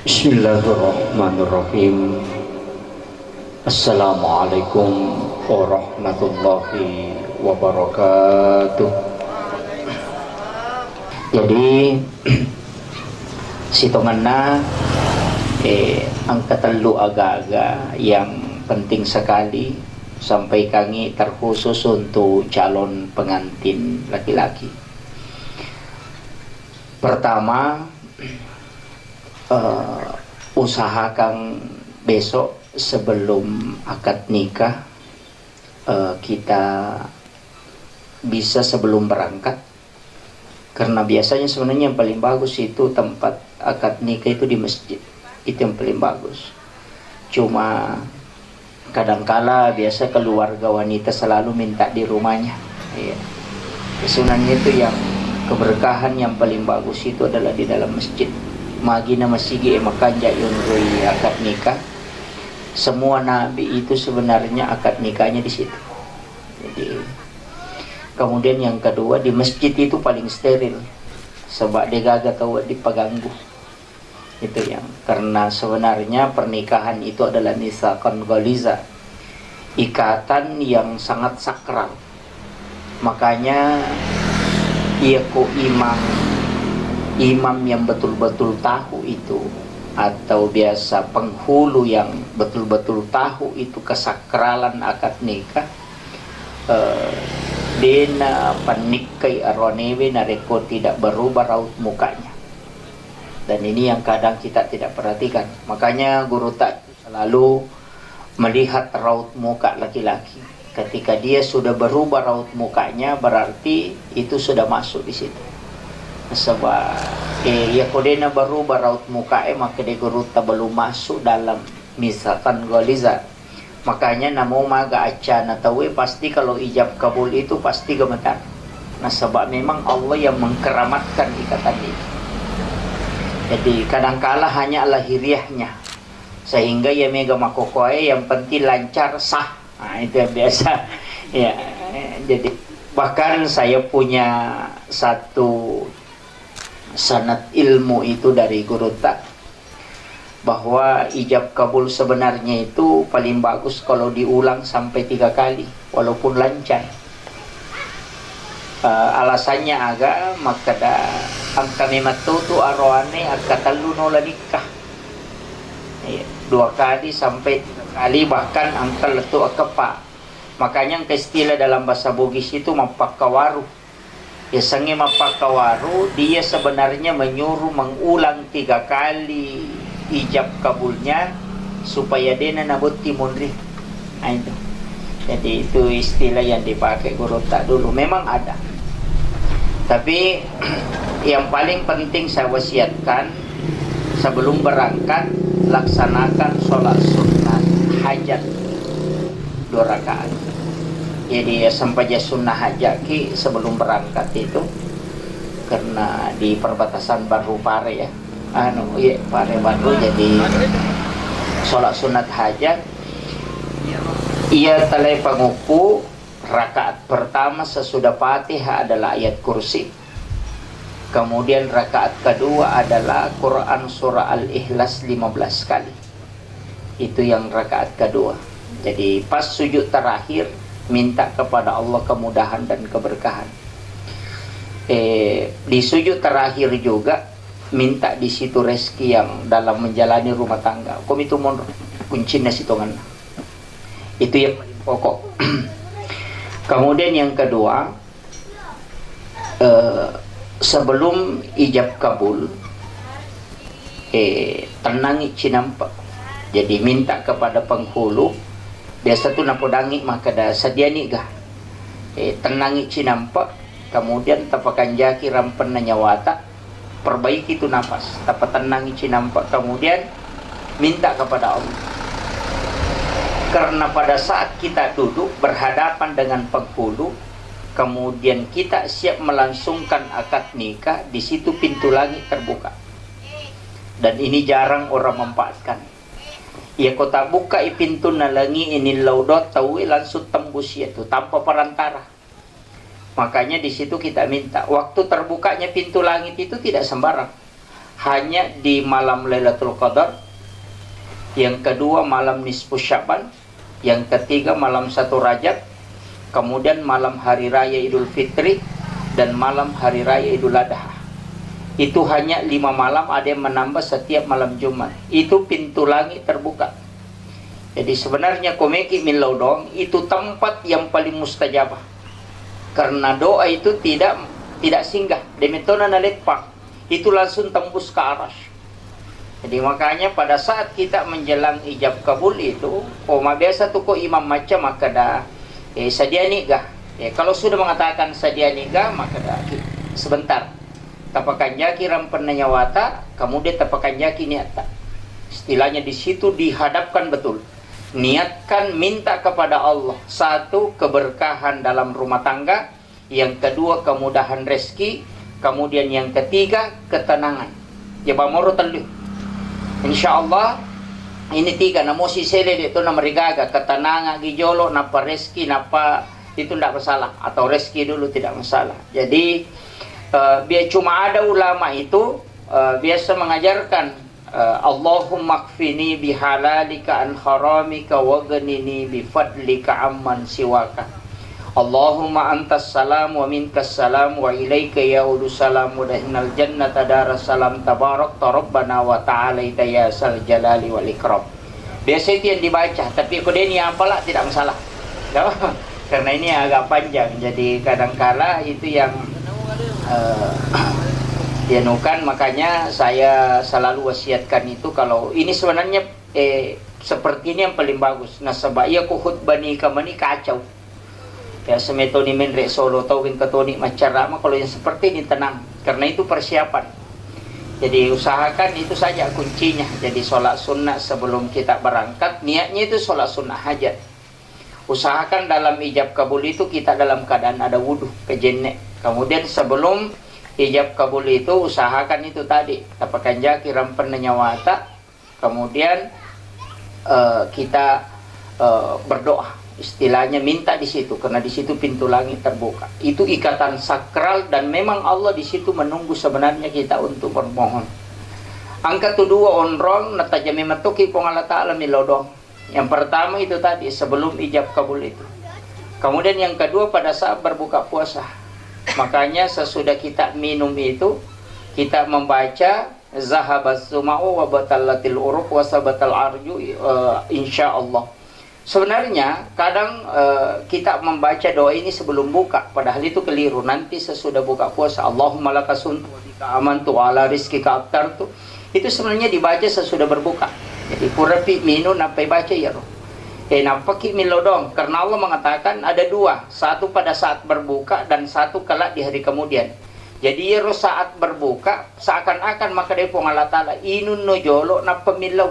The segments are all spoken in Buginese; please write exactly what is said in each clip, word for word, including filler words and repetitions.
Bismillahirrahmanirrahim. Assalamualaikum warahmatullahi wabarakatuh. Jadi, sitongenna, eh, engka tellu aga-aga yang penting sekali sampaikangi, terkhusus untuk calon pengantin laki-laki. Pertama, eh, usahakan besok sebelum akad nikah, eh, kita bisa sebelum berangkat, karena biasanya sebenarnya yang paling bagus itu tempat akad nikah itu di masjid, itu yang paling bagus. Cuma kadangkala biasa keluarga wanita selalu minta di rumahnya. Iya. Sebenarnya itu yang keberkahan yang paling bagus itu adalah di dalam masjid. Magi na masigi e makanja yonroi akad nikah. Semua nabi itu sebenarnya akad nikahnya di situ. Jadi, kemudian yang kedua, di masjid itu paling steril. Sebab degaga tau dipaganggu. Itu yang, karena sebenarnya pernikahan itu adalah mitsaqan ghaliza, ikatan yang sangat sakral. Makanya, iya ko imam, imam yang betul-betul tahu itu, atau biasa penghulu yang betul-betul tahu itu kesakralan akad nikah, eh, dena pannikkai aroanewe narekko tidak berubah raut mukanya. Dan ini yang kadang kita tidak perhatikan. Makanya guru tak selalu melihat raut muka laki-laki. Ketika dia sudah berubah raut mukanya, berarti itu sudah masuk di situ. Sebab, eh, iya ko dena berubah raut muka, eh, maka de guru tak belum masuk dalam mitsaqan ghaliza. Makanya namo maga accana tauwe pasti kalau ijab kabul itu pasti gemetar. Nasaba memang Allah yang mengkeramatkan ikatan itu. Jadi kadangkala hanya lahiriahnya. Sehingga ya mega makokoe yang penting lancar, sah. Nah, itu yang biasa. Ya, jadi bahkan saya punya satu sanad ilmu itu dari guru tak, bahwa ijab kabul sebenarnya itu paling bagus kalau diulang sampai tiga kali, walaupun lancar. Eh, alasannya aga, makkeda engka memetto tu aroane akka tellu nola nikah. Iya, dua kali sampai tiga kali, bahkan engka lettu akeppa. Makanya engka istilah dalam bahasa Bugis itu mappakkawaru. Yasengnge mappakkawaru, dia sebenarnya menyuruh mengulang tiga kali ijab kabulnya supaya dena nabotti munri. Nah, itu. Jadi, itu istilah yang dipakai guru tak dulu. Memang ada. Tapi, yang paling penting saya wasiatkan, sebelum berangkat, laksanakan sholat sunnah hajat dua rakaat. Jadi, ya, sempajang sunnah hajat ki sebelum berangkat itu, karena di perbatasan Barru Pare, ya. Anu, iya, Pare Barru, jadi sholat sunat hajat. Iya, talai panguppu, rakaat pertama sesudah Fatihah adalah ayat kursi. Kemudian rakaat kedua adalah Quran surah Al-Ikhlas lima belas kali. Itu yang rakaat kedua. Jadi pas sujud terakhir, minta kepada Allah kemudahan dan keberkahan. Eh, di sujud terakhir juga minta di situ rezeki yang dalam menjalani rumah tangga. Komi tu monro kuncinna sitonganna. Itu yang paling pokok. Kemudian yang kedua, eh, sebelum ijab kabul, eh, tenangi cinampe. Jadi minta kepada penghulu, biasa tu napodangi makkeda sediani ga. Eh, tenangi cinampe, kemudian tapakanjaki rampenna nyawata, perbaiki tu napas, tapatennangi cinampe, kemudian minta kepada Allah. Karena pada saat kita duduk berhadapan dengan penghulu, kemudian kita siap melangsungkan akad nikah, di situ pintu langit terbuka. Dan ini jarang orang manfaatkan. Iya ko tabukkai pintunna langi ini laudot tauwe langsung tembus iya tu tanpa perantara. Makanya di situ kita minta. Waktu terbukanya pintu langit itu tidak sembarang. hanya di malam Lailatul Qadar, yang kedua malam nisfu Sya'ban, yang ketiga malam satu Rajab, kemudian malam hari raya Idul Fitri, dan malam hari raya Idul Adha. Itu hanya lima malam, ada yang menambah setiap malam Jumat. Itu pintu langit terbuka. Jadi sebenarnya komeki millau doang itu tempat yang paling mustajabah. Karena doa itu tidak tidak singgah, demetona naleppang. Itu langsung tembus ke aras. Jadi makanya pada saat kita menjelang ijab kabul itu, oh, ma biasa tu ko imam macca makkeda, eh, sadiani ga? Eh, kalau sudah mengatakan sadiani ga, makkeda ki, sebentar. Tapakanjaki rampenna nyawata, kemudian tapakanjaki niatta. Istilahnya di situ dihadapkan betul. Niatkan minta kepada Allah, satu, keberkahan dalam rumah tangga, yang kedua, kemudahan rezeki, kemudian yang ketiga, ketenangan. Ya, bamoro tellu. Insya Allah, ini tiga, namo sisele de to namarigaga, ketenangan gi jolo, napa rezeki, napa itu ndak masalah, atau rezeki dulu tidak masalah. Jadi, eh, biar cuma ada ulama itu, eh, biasa mengajarkan, eh, "Allahumma kfini bihalalika an haramika waghnini bifadlika amman siwaka. Allahumma antas salam wa minkas salam wa ilaika yaudu salam wa dahinal jannata daras salam tabarak tarabbana wa ta'ala ya sal jalali wal ikram." Biasa itu yang dibaca, tapi ko deni apala tidak masalah. Karena ini agak panjang, jadi kadangkala itu yang, eh, dianukan, makanya saya selalu wasiatkan itu. Kalau ini sebenarnya, eh, seperti ini yang paling bagus. Nasaba iya ko khutbah nikah mani kacau. Ya, semetoni menre solo tau wing ketoni maccarama, kalau yang seperti ini tenang. Karena itu persiapan. Jadi usahakan itu saja kuncinya. Jadi sholat sunnah sebelum kita berangkat, niatnya itu sholat sunnah hajat. Usahakan dalam ijab kabul itu kita dalam keadaan ada wudhu, kejenne. Kemudian sebelum ijab kabul itu usahakan itu tadi, tapakanjaki rampenna nyawata, kemudian, eh, kita, eh, berdoa. Istilahnya minta di situ, karena di situ pintu langit terbuka. Itu ikatan sakral dan memang Allah di situ menunggu sebenarnya kita untuk bermohon. Angka tu dua onrong, natajami matoki Puang Allah Ta'ala milodong. Yang pertama itu tadi, sebelum ijab kabul itu. Kemudian yang kedua pada saat berbuka puasa. Makanya sesudah kita minum itu, kita membaca zahabaz zuma'u wa batallatil uruq wa sabatal arju, eh, insya Allah. Sebenarnya kadang, eh, kita membaca doa ini sebelum buka, padahal itu keliru. Nanti sesudah buka puasa, Allahumma laka sumtu wa bika amantu wa ala rizqika aftartu. Itu sebenarnya dibaca sesudah berbuka. Jadi purapi minum nappai baca iyaro. Eh, nappaki milodong, karena Allah mengatakan ada dua, satu pada saat berbuka dan satu kelak di hari kemudian. Jadi iyaro saat berbuka seakan-akan makkeda Puang Allah Ta'ala, inunno jolo nappa millau.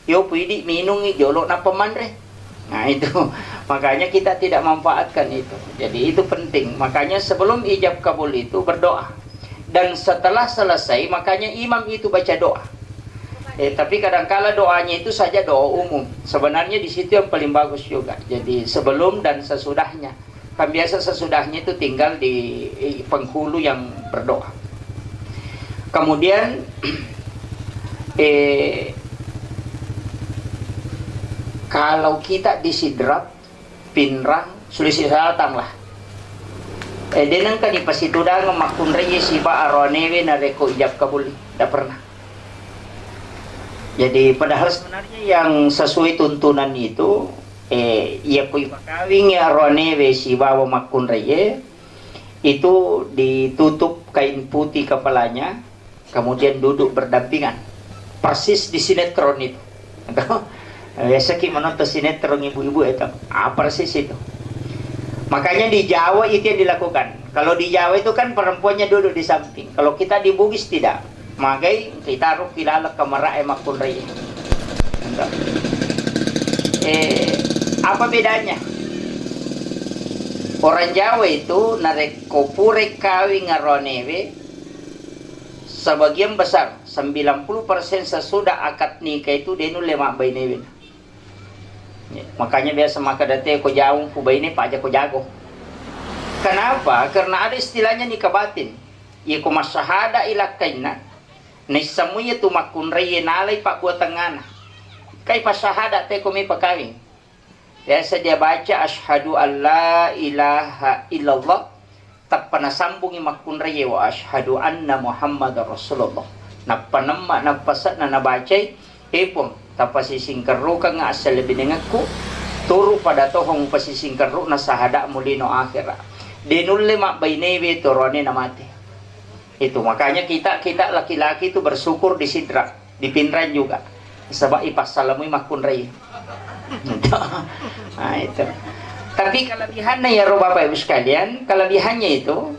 Yo puidi minungi jolo nappa manre. Nah, itu. Makanya kita tidak manfaatkan itu. Jadi itu penting. Makanya sebelum ijab kabul itu berdoa. Dan setelah selesai, makanya imam itu baca doa. Eh, tapi kadangkala doanya itu saja doa umum. Sebenarnya di situ yang paling bagus juga. Jadi sebelum dan sesudahnya. Kan biasa sesudahnya itu tinggal di, eh, penghulu yang berdoa. Kemudian, eh, kalau kita di Sidrap, Pinrang, Sulawesi Selatan lah. Eh, de nengka dipasitudangeng makkunraie siba aroanewe narekko ijab kabul, ndak pernah. Jadi, padahal sebenarnya yang sesuai tuntunan itu, eh, iya ku ipakawingi aroanewe sibawa makkunraie, itu ditutup kain putih kepalanya, kemudian duduk berdampingan. Persis di sinetron itu. Biasa ki menonton sinetron ibu-ibu itu. Ah, persis itu. Makanya di Jawa itu yang dilakukan. Kalau di Jawa itu kan perempuannya duduk di samping. Kalau kita di Bugis tidak. Magai kita ruki laleng kamarae makkunrai. Eh, apa bedanya? Orang Jawa itu narekko purai kawing aroanewe, sebagian besar, sembilan puluh persen sesudah akad nikah itu de nulle mabbainewe. Ya, makanya biasa makkeda te ko jaung pu baine paja ko jago. Kenapa? Karena ada istilahnya nikah batin. Iya ko massahada i lakkainna, Naissamu iya tu makkunrai nalai pabbuatengngana. Kai pasahada te ko mi pakawing. Biasa dia baca, "Asyhadu an la ilaha illallah," tappa nasambungi makkunrai, "Wa asyhadu anna Muhammadar Rasulullah." Nappa nemma, nappa se'na nabacai, "Eh, Puang, tapasisingkerrukeng assalebinengekku, turu pada toho mupasisingkerru'na sahada'mu lino akhera." De nulle mabbainewe toroane namate. Itu makanya kita, kita laki-laki itu bersyukur di Sidrap, di Pinrang juga. Sebab ipassalamui makkunrai. Nah, itu. Tapi kelebihannya ya, ro Bapak Ibu sekalian, kelebihannya itu,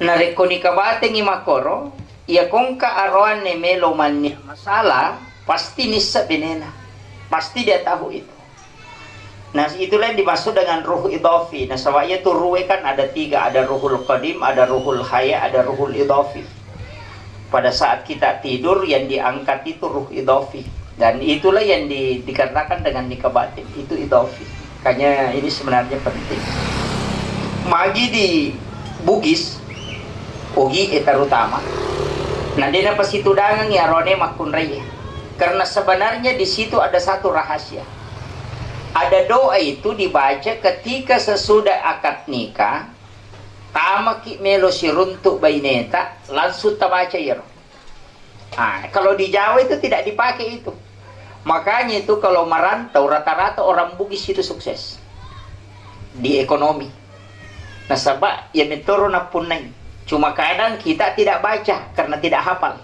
narekko nikabatengi makoro, iya kongka aroanne melo manni masalah, pasti nissa benena. Pasti dia tahu itu. Nah, itulah yang dimaksud dengan ruh idafi. Nasaba iya tu ruh kan ada tiga, ada ruhul qadim, ada ruhul haya, ada ruhul idafi. Pada saat kita tidur, yang diangkat itu ruh idafi. Dan itulah yang di-, dikarenakan dengan nikah batin. Itu idafi. Makanya ini sebenarnya penting. Magi di Bugis, Ogi e terutama. Nah, de napasitudangengi arone makkunrai. Karena sebenarnya di situ ada satu rahasia. Ada doa itu dibaca ketika sesudah akad nikah, tamaki melo siruntuk baineta, langsung tabaca iyaro. Ah, kalau di Jawa itu tidak dipakai itu. Makanya itu kalau merantau, rata-rata orang Bugis itu sukses di ekonomi. Nasaba iya metoro nappunnai. Cuma kadang kita tidak baca karena tidak hafal.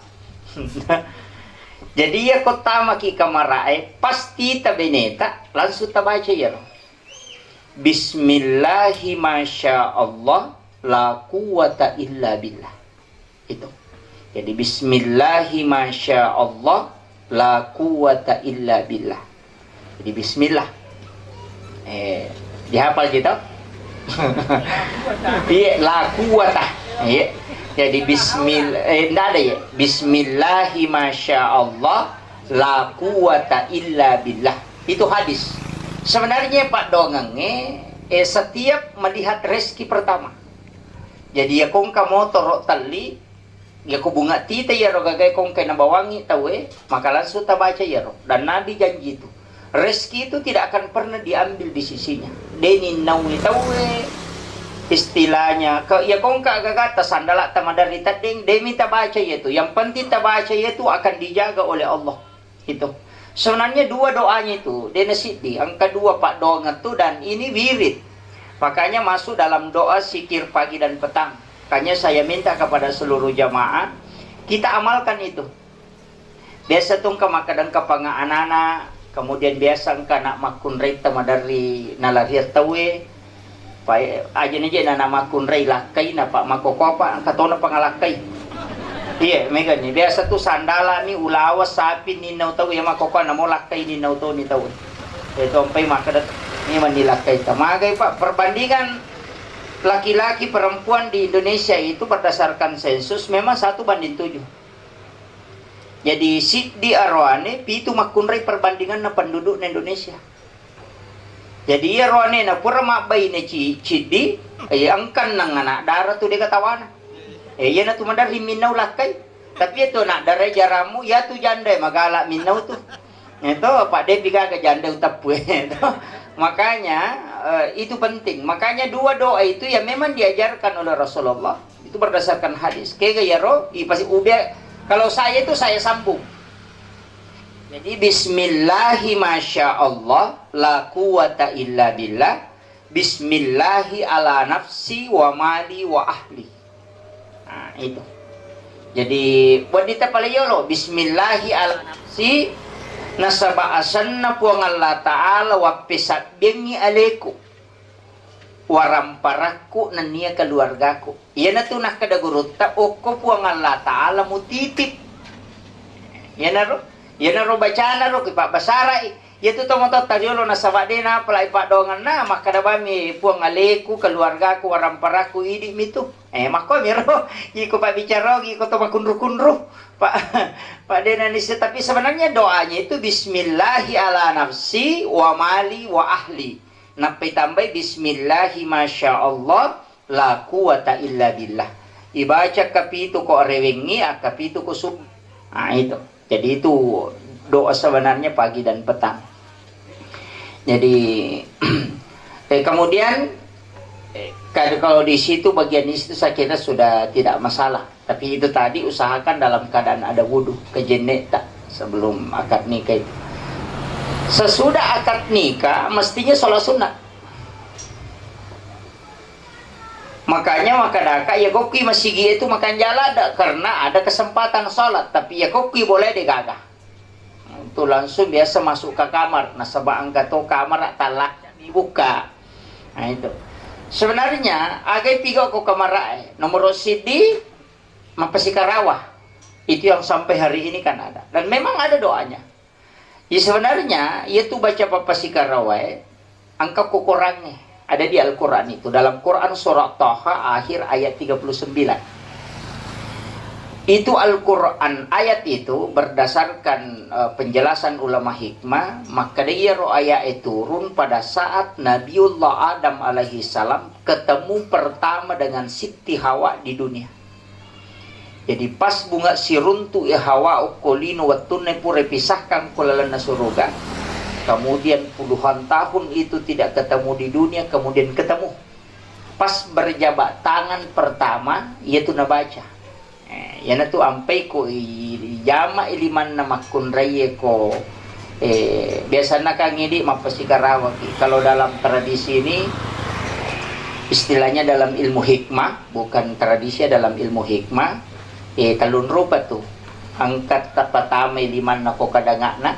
Jadi iya ko tamaki kamarae, pasti tabeneta langsung tabaca iyaro. Bismillahi masya Allah la quwwata illa billah. Itu. Jadi bismillahi masya Allah la quwwata illa billah. Jadi bismillah. Eh, dihafal gitu? Iya, la quwwata. Iya. Jadi bismillah, eh, ndak ada ya. Bismillahi masya Allah la quwwata illa billah. Itu hadis. Sebenarnya Pak Dongeng, eh, eh, setiap melihat rezeki pertama. Jadi iya kongka motoro telli, iya ko bunga tita iyaro gagae kongka nabawangi tauwe, maka langsung tabaca iyaro. Dan Nabi janji itu, rezeki itu tidak akan pernah diambil di sisinya. De ninnaui tauwe, istilahnya, ke iya kongka gagata sandala tamaderri tedding, demi tabaca iya tu. Yang penting tabaca iya tu akan dijaga oleh Allah. Itu. Sebenarnya dua doanya itu, de nasiddi. Engka dua Pak Dongeng tu dan ini wirid. Makanya masuk dalam doa sikir pagi dan petang. Makanya saya minta kepada seluruh jamaah, kita amalkan itu. Biasa tu engka makkeda engka panga anana, kemudian biasa engka nak makkunrai tamaderri nalariang tauwe, Pae, aja ni je nana makkunrai lakkai, na pa makkokkoa pa engka tona pangalakkai. Iya, mega ni. Biasa tu sandala ni, ulawa, sapi ninnau tau, iya makkokkoa namo lakkai ninnau toni tau. Iya tu ampai makkeda ni mani lakkai. Tamagai, Pak, perbandingan laki-laki perempuan di Indonesia itu berdasarkan sensus memang satu banding tujuh. Jadi siddi aroane pitu makkunrai perbandinganna pendudukna Indonesia. Jadi iyaro anena pura mabbaine ci-, ciddi, eh, engka enneng anak dara tu dega tawana. Eh, iyana tu maderri minnau lakkai. Tapi iya tu anak dara jaramu, iya tu janda magala minnau tu. Itu, Pak, depi gaga janda uteppu. Makanya, eh, itu penting. Makanya dua doa itu yang memang diajarkan oleh Rasulullah. Itu berdasarkan hadis. Kega iyaro, ipasi ube, kalau saya itu saya sambung. Jadi, bismillahi masya Allah, la quwwata illa billah, bismillahi ala nafsi wa mali wa ahli. Nah, itu. Jadi, wedding tapaleyolo, bismillahi ala nafsi, nasaba asenna Puang Allah Ta'ala wappesabbiangngi aleku, waramparakku nennia keluargaku. Iyanatu nakkeda gurutta, okko Puang Allah Ta'ala mutitip. Iyanaro, iyanaro bacana ro, kipabbasarai. Iyatu tomatoatta riolo nasaba de napalai paddoangenna, makkeda bami Puang aleku, keluargaku, waramparakku, idi'mi tu. Eh, makkuamiro, iko pabbicara, iko to makunru-kunru. Pa, pa de nanisse, tapi sebenarnya doanya itu bismillahi ala nafsi wa mali wa ahli. Nappai tambai bismillahi masya Allah la quwata illa billah. Ibaca kapitu ko arewengngi, akkapitu ko subuh. Nah, itu. Jadi itu doa sebenarnya pagi dan petang. Jadi, eh, kemudian, eh, kad-, kalau di situ, bagian di situ saya kira sudah tidak masalah. Tapi itu tadi usahakan dalam keadaan ada wudhu, kejenne ta sebelum akad nikah itu. Sesudah akad nikah, mestinya sholat sunat. Makanya makkadaka, iya kokki masigi itu makan jala ada, karena ada kesempatan sholat, tapi iya kokki boleh degaga. Itu langsung biasa masuk ke kamar, nasaba engka to kamar tala dibuka. Nah, itu. Sebenarnya, agai piga ko kamar, eh, nomor sidi, mapasikarawa. Itu yang sampai hari ini kan ada. Dan memang ada doanya. Ya, sebenarnya, iya tu baca pappasikarawae, engka kokorangnge. Ada di Al-Quran itu. Dalam Quran surah Taha akhir ayat tiga puluh sembilan. Itu Al-Quran, ayat itu berdasarkan, eh, penjelasan ulama hikmah, maka iyaro ayat itu turun pada saat Nabiullah Adam alaihi salam ketemu pertama dengan Siti Hawa di dunia. Jadi, pas bunga siruntu e Hawa okko lino wettunna pura pisahkan ko lalenna suruga. Kemudian puluhan tahun itu tidak ketemu di dunia, kemudian ketemu. Pas berjabat tangan pertama, iya tu nabaca. Eh, iyanatu ampai ko i-, ijama i limanna makkunraie ko, eh, biasanna kan idi mappasikarawaki. Kalau dalam tradisi ini, istilahnya dalam ilmu hikmah, bukan tradisi ya, dalam ilmu hikmah, eh, tellung rupa tu. Angkat tapatamai limanna ko kadangakna,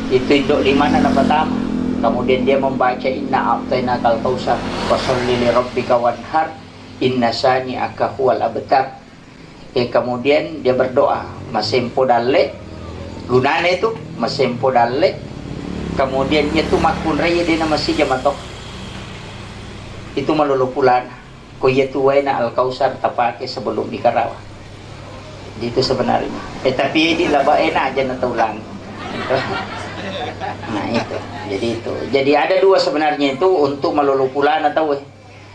itu indo limanna napatama. Kemudian dia membaca, "Inna a'tainakal kautsar, fasalli li rabbika wanhar, inna syani'aka huwal abtar." Eh, kemudian dia berdoa, masempo dalle, gunane tu, masempo dalle, kemudian iya tu makkunrai dena masija mato. Itu malolo pulana. Ko iya tu waena Al-Kausar tapake sebelum ikarawa. Itu sebenarnya. Eh, tapi di laba ena aja na taulang. Nah, itu. Jadi itu. Jadi ada dua sebenarnya itu untuk malolo pulana tau, eh.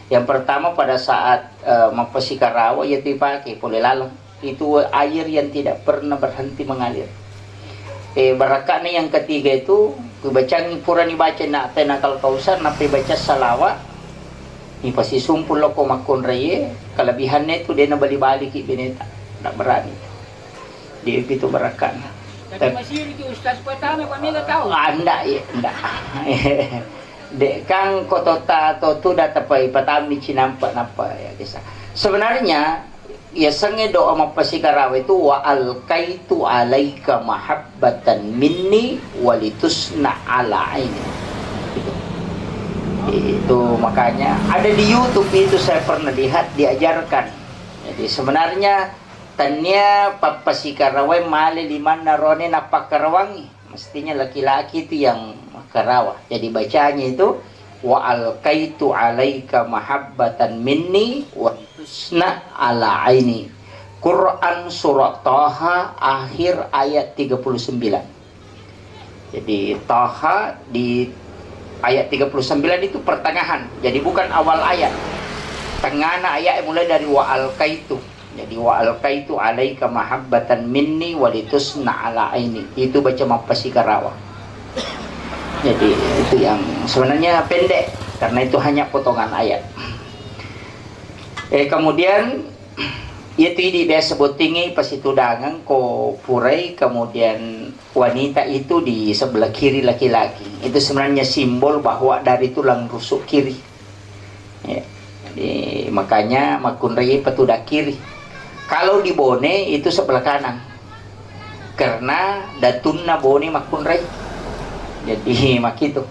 Yang pertama pada saat, eh, mappasikarawa, iya tu ipake pole laleng. Itu air yang tidak pernah berhenti mengalir. Eh, barakka'na yang ketiga itu, kubacangi purani baca na tenakal kausar, nappai baca salawa, ipasisumpul loko makkunraie, kelebihannya itu dia nabali-baliki beneta, ndak berani. Di itu barakka'na. Tapi masih itu Ustaz pertama, Pak Mega tahu? Ah, ndak, iya, ndak. Dek kang kotota to tu data pai patami cinampa napa ya kisah. Sebenarnya, yasengnge doa mappasikarawa itu, "Wa alkaitu alaika mahabbatan minni walitusna ala aini." Itu makanya ada di YouTube itu saya pernah lihat diajarkan. Jadi sebenarnya tania pappasikarawai male limanna rone nappakkarawangi. Mestinya laki-laki itu yang makkarawa. Jadi bacanya itu, "Wa alkaitu alaika mahabbatan minni wa tusna ala aini." Quran surat Taha akhir ayat tiga puluh sembilan. Jadi Taha di ayat tiga puluh sembilan itu pertengahan. Jadi bukan awal ayat. Tengahna ayat mulai dari "Wa alkaitu." Jadi, "Wa alkaitu alaika mahabbatan minni walitusna ala aini." Itu baca mappasikarawa. Jadi, itu yang sebenarnya pendek, karena itu hanya potongan ayat. Eh, kemudian, itu idi biasa bottingi pasitudangeng ko purai, kemudian wanita itu di sebelah kiri laki-laki. Itu sebenarnya simbol bahwa dari tulang rusuk kiri. Ya. Jadi, makanya makkunrai patuda kiri. Kalau di Bone itu sebelah kanan. Karena datunna Bone makkunrai. Jadi, makitu.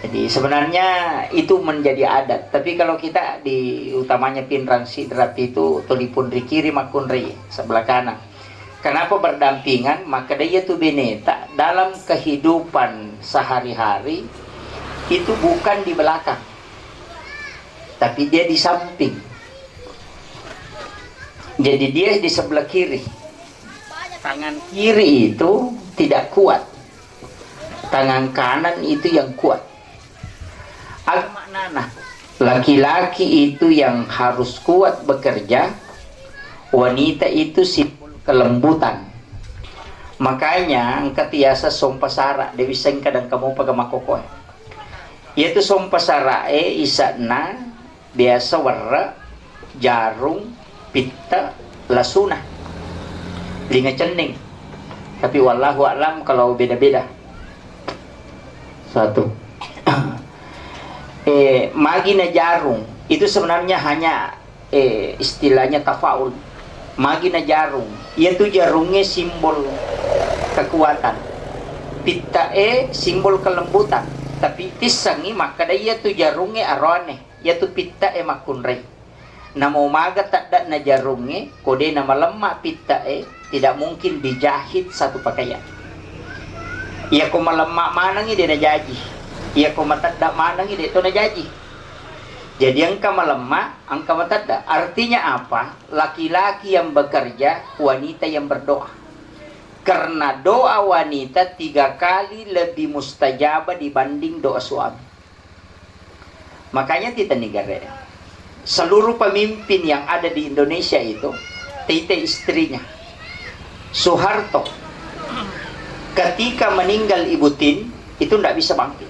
Jadi, sebenarnya itu menjadi adat. Tapi kalau kita di utamanya Pinrang Sidrap itu tolipun ri kiri makkunrai sebelah kanan. Kenapa berdampingan? Maka dia tu beneta dalam kehidupan sehari-hari itu bukan di belakang. Tapi dia di samping. Jadi dia di sebelah kiri. Tangan kiri itu tidak kuat. Tangan kanan itu yang kuat. Aga maknana? Laki-laki itu yang harus kuat bekerja, wanita itu simbol kelembutan. Makanya engka tiasa sompa sara, de wisseng kadang kamu paga makokoe. Iyatu sompa sara e isa'na biasa werre, jarung, pitte, lasuna, linga cenning. Tapi wallahu a'lam kalau beda-beda. Satu. Eh, magi na jarung itu sebenarnya hanya, eh, istilahnya tafaul. Magi na jarung, iyatu jarungnge simbol kekuatan. Pitta'e simbol kelembutan. Tapi tissengngi makkeda iyatu jarungnge aroane, iyatu pitta'e makkunrai. Namo maga tedde'na jarungnge, ko de namalemma pitta'e, tidak mungkin dijahit satu pakaian. Iyako malemma manengngi de najaji. Iyako matedde manengngi de to najaji. Jadi engka malemma, engka matedde. Artinya apa? Laki-laki yang bekerja, wanita yang berdoa. Karena doa wanita tiga kali lebih mustajabah dibanding doa suami. Makanya tita negara, seluruh pemimpin yang ada di Indonesia itu tite istrinya. Soeharto ketika meninggal Ibu Tin itu ndak bisa bangkit,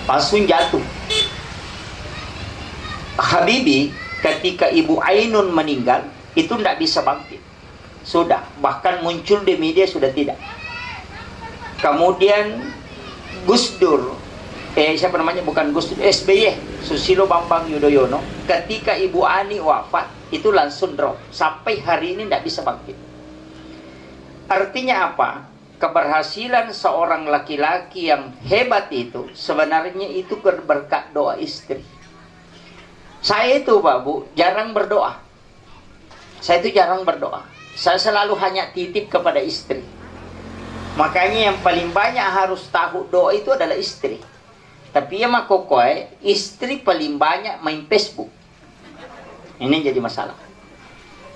langsung jatuh. Habibie ketika Ibu Ainun meninggal itu ndak bisa bangkit. Sudah, bahkan muncul di media sudah tidak. Kemudian Gus Dur, eh, siapa namanya? Bukan Gus Dur, S B Y, Susilo Bambang Yudhoyono, ketika Ibu Ani wafat, itu langsung drop. Sampai hari ini tidak bisa bangkit. Artinya apa? Keberhasilan seorang laki-laki yang hebat itu sebenarnya itu ber-, berkat doa istri. Saya itu, Pak Bu, jarang berdoa. Saya itu jarang berdoa. Saya selalu hanya titip kepada istri. Makanya yang paling banyak harus tahu doa itu adalah istri. Tapi ya makokoe, istri paling banyak main Facebook. Ini jadi masalah.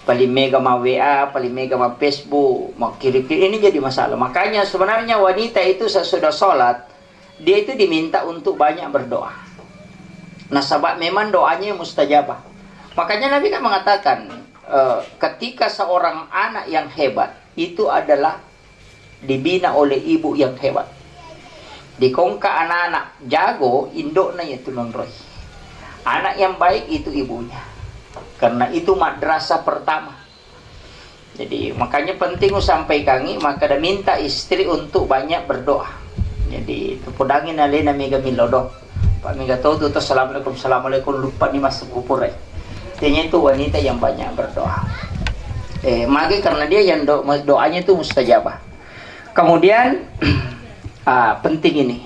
Paling mega ma W A, paling mega ma Facebook, mau kiri-kiri. Ini jadi masalah. Makanya sebenarnya wanita itu sesudah sholat, dia itu diminta untuk banyak berdoa. Nasaba memang doanya mustajabah. Makanya Nabi kan mengatakan, eh, ketika seorang anak yang hebat itu adalah dibina oleh ibu yang hebat. Dikongka anak-anak jago, indokna yaitu nonroi. Anak yang baik itu ibunya. Karena itu madrasah pertama. Jadi, makanya penting usampaikangi, makkeda minta istri untuk banyak berdoa. Jadi, tupudangi nalena mega milodong. Pak mega tau tu, "Assalamualaikum, assalamualaikum," lupa ni masuk kupure. Artinya itu wanita yang banyak berdoa. Eh, mage karena dia yang do-, doanya itu mustajabah. Kemudian, ah, penting ini.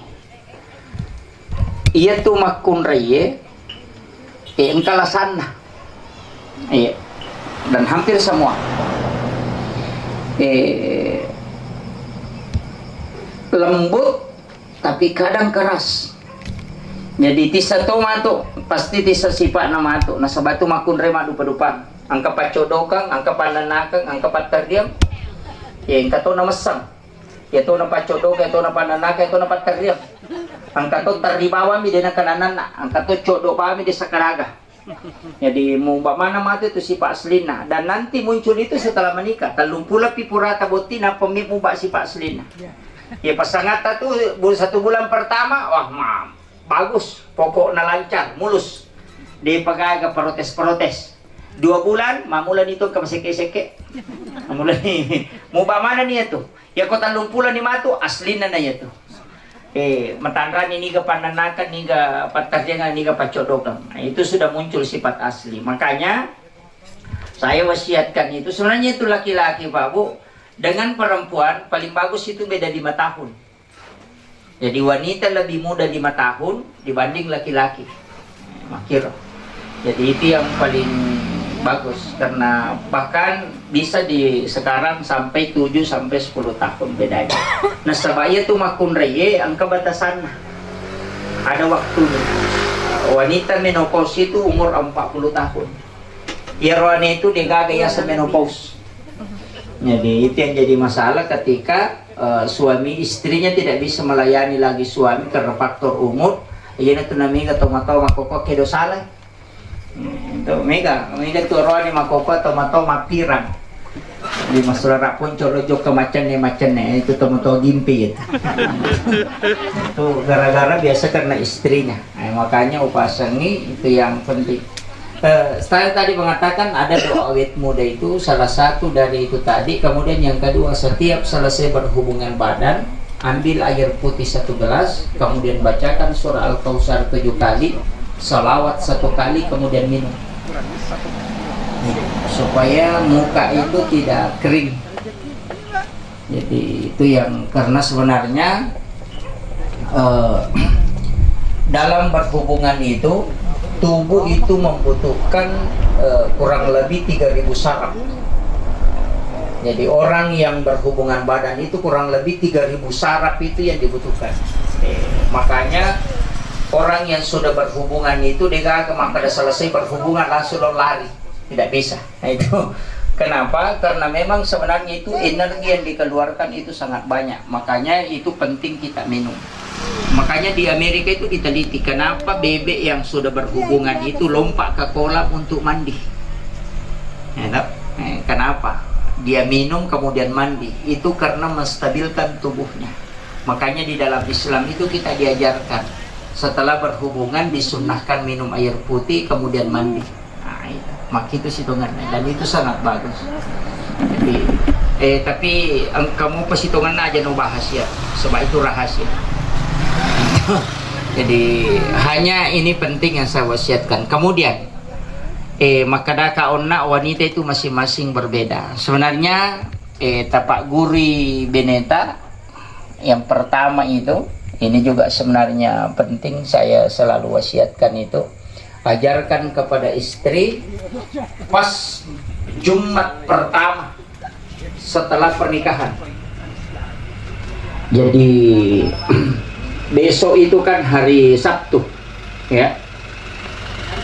Iya tu makkunraie, eh, engka lasanna. Iya. Dan hampir semua. Eh, lembut, tapi kadang keras. Jadi tissa to matu, pasti tissa sipa'na matu. Nasaba tu makkunrai maddupa-dupang. Engka paccodokang, engka pannennakang, engka pattarriang. Ya, engka to namessang. Ya to napaccodokang, ya to napannennakang, ya to napattarriang. Engka to terri bawammi de nakanananna, engka to codok bawammi de sakaraga. Jadi muba mana matu itu sifat aslinna. Dan nanti muncul itu setelah menikah. Tellumpulo pi purata botti nappa mi muba sifat aslinna. Ya pasangatta tu bu-, satu bulan pertama, wah, mam, bagus, pokokna lancar, mulus. De pagaga protes-protes. Dua bulan, mamulani tu engka maseke-seke. Mamulani. Muba mana ni itu? Ya ko tellumpulo ni matu, aslinna na iya tu. Eh, matanrani niga pannennakang, niga pattarriangang, niga paccodokang. Nah, itu sudah muncul sifat asli. Makanya saya wasiatkan itu, sebenarnya itu laki-laki, Pak Bu, dengan perempuan paling bagus itu beda lima tahun. Jadi wanita lebih muda lima tahun dibanding laki-laki. Makiro. Jadi itu yang paling bagus karena bahkan bisa di sekarang sampai tujuh sampai sepuluh tahun bedanya. Nasaba iya tu makkunraie engka batasanna. Ada waktunya. Wanita menopause itu umur empat puluh tahun. Iyaro ane itu degaga yaseng menopause. Jadi itu yang jadi masalah ketika, eh, suami istrinya tidak bisa melayani lagi suami karena faktor umur, Iyana tu namega tomatoa makkokkoe kedo salai. Hmm, tu mega, mega tu oroane makkokkoe tomatoa mappirang. Di masaudara Ponco lo jokka macenne-macenne, itu tomatoa gimpi itu. Itu gara-gara biasa karena istrinya. Eh, makanya upasangi itu yang penting. Eh, saya tadi mengatakan ada doa awet muda itu salah satu dari itu tadi. Kemudian yang kedua, setiap selesai berhubungan badan, ambil air putih satu gelas, kemudian bacakan surah Al-Kautsar tujuh kali, salawat satu kali, kemudian minum. Supaya muka itu tidak kering. Jadi itu yang, karena sebenarnya, eh, dalam berhubungan itu, tubuh itu membutuhkan, eh, kurang lebih tiga ribu saraf. Jadi orang yang berhubungan badan itu kurang lebih tiga ribu saraf itu yang dibutuhkan. Eh, makanya orang yang sudah berhubungan itu, degaga makkeda selesai berhubungan langsung lo lari. Tidak bisa. Nah, itu kenapa? Karena memang sebenarnya itu energi yang dikeluarkan itu sangat banyak. Makanya itu penting kita minum. Makanya di Amerika itu diteliti, kenapa bebek yang sudah berhubungan itu lompat ke kolam untuk mandi. Ya, toh? Eh, kenapa? Dia minum kemudian mandi. Itu karena menstabilkan tubuhnya. Makanya di dalam Islam itu kita diajarkan, setelah berhubungan disunnahkan minum air putih kemudian mandi. Nah, itu. Makkitu sitongenna, dan itu sangat bagus. Jadi, eh, tapi eng-, kamu pasitongenna aja no bahas ya, sebab itu rahasia. Jadi, hanya ini penting yang saya wasiatkan. Kemudian, eh, makkadaka onna wanita itu masing-masing berbeda. Sebenarnya, eh, tapak guri beneta yang pertama itu, ini juga sebenarnya penting, saya selalu wasiatkan itu, ajarkan kepada istri pas Jumat pertama setelah pernikahan. Jadi besok itu kan hari Sabtu, ya.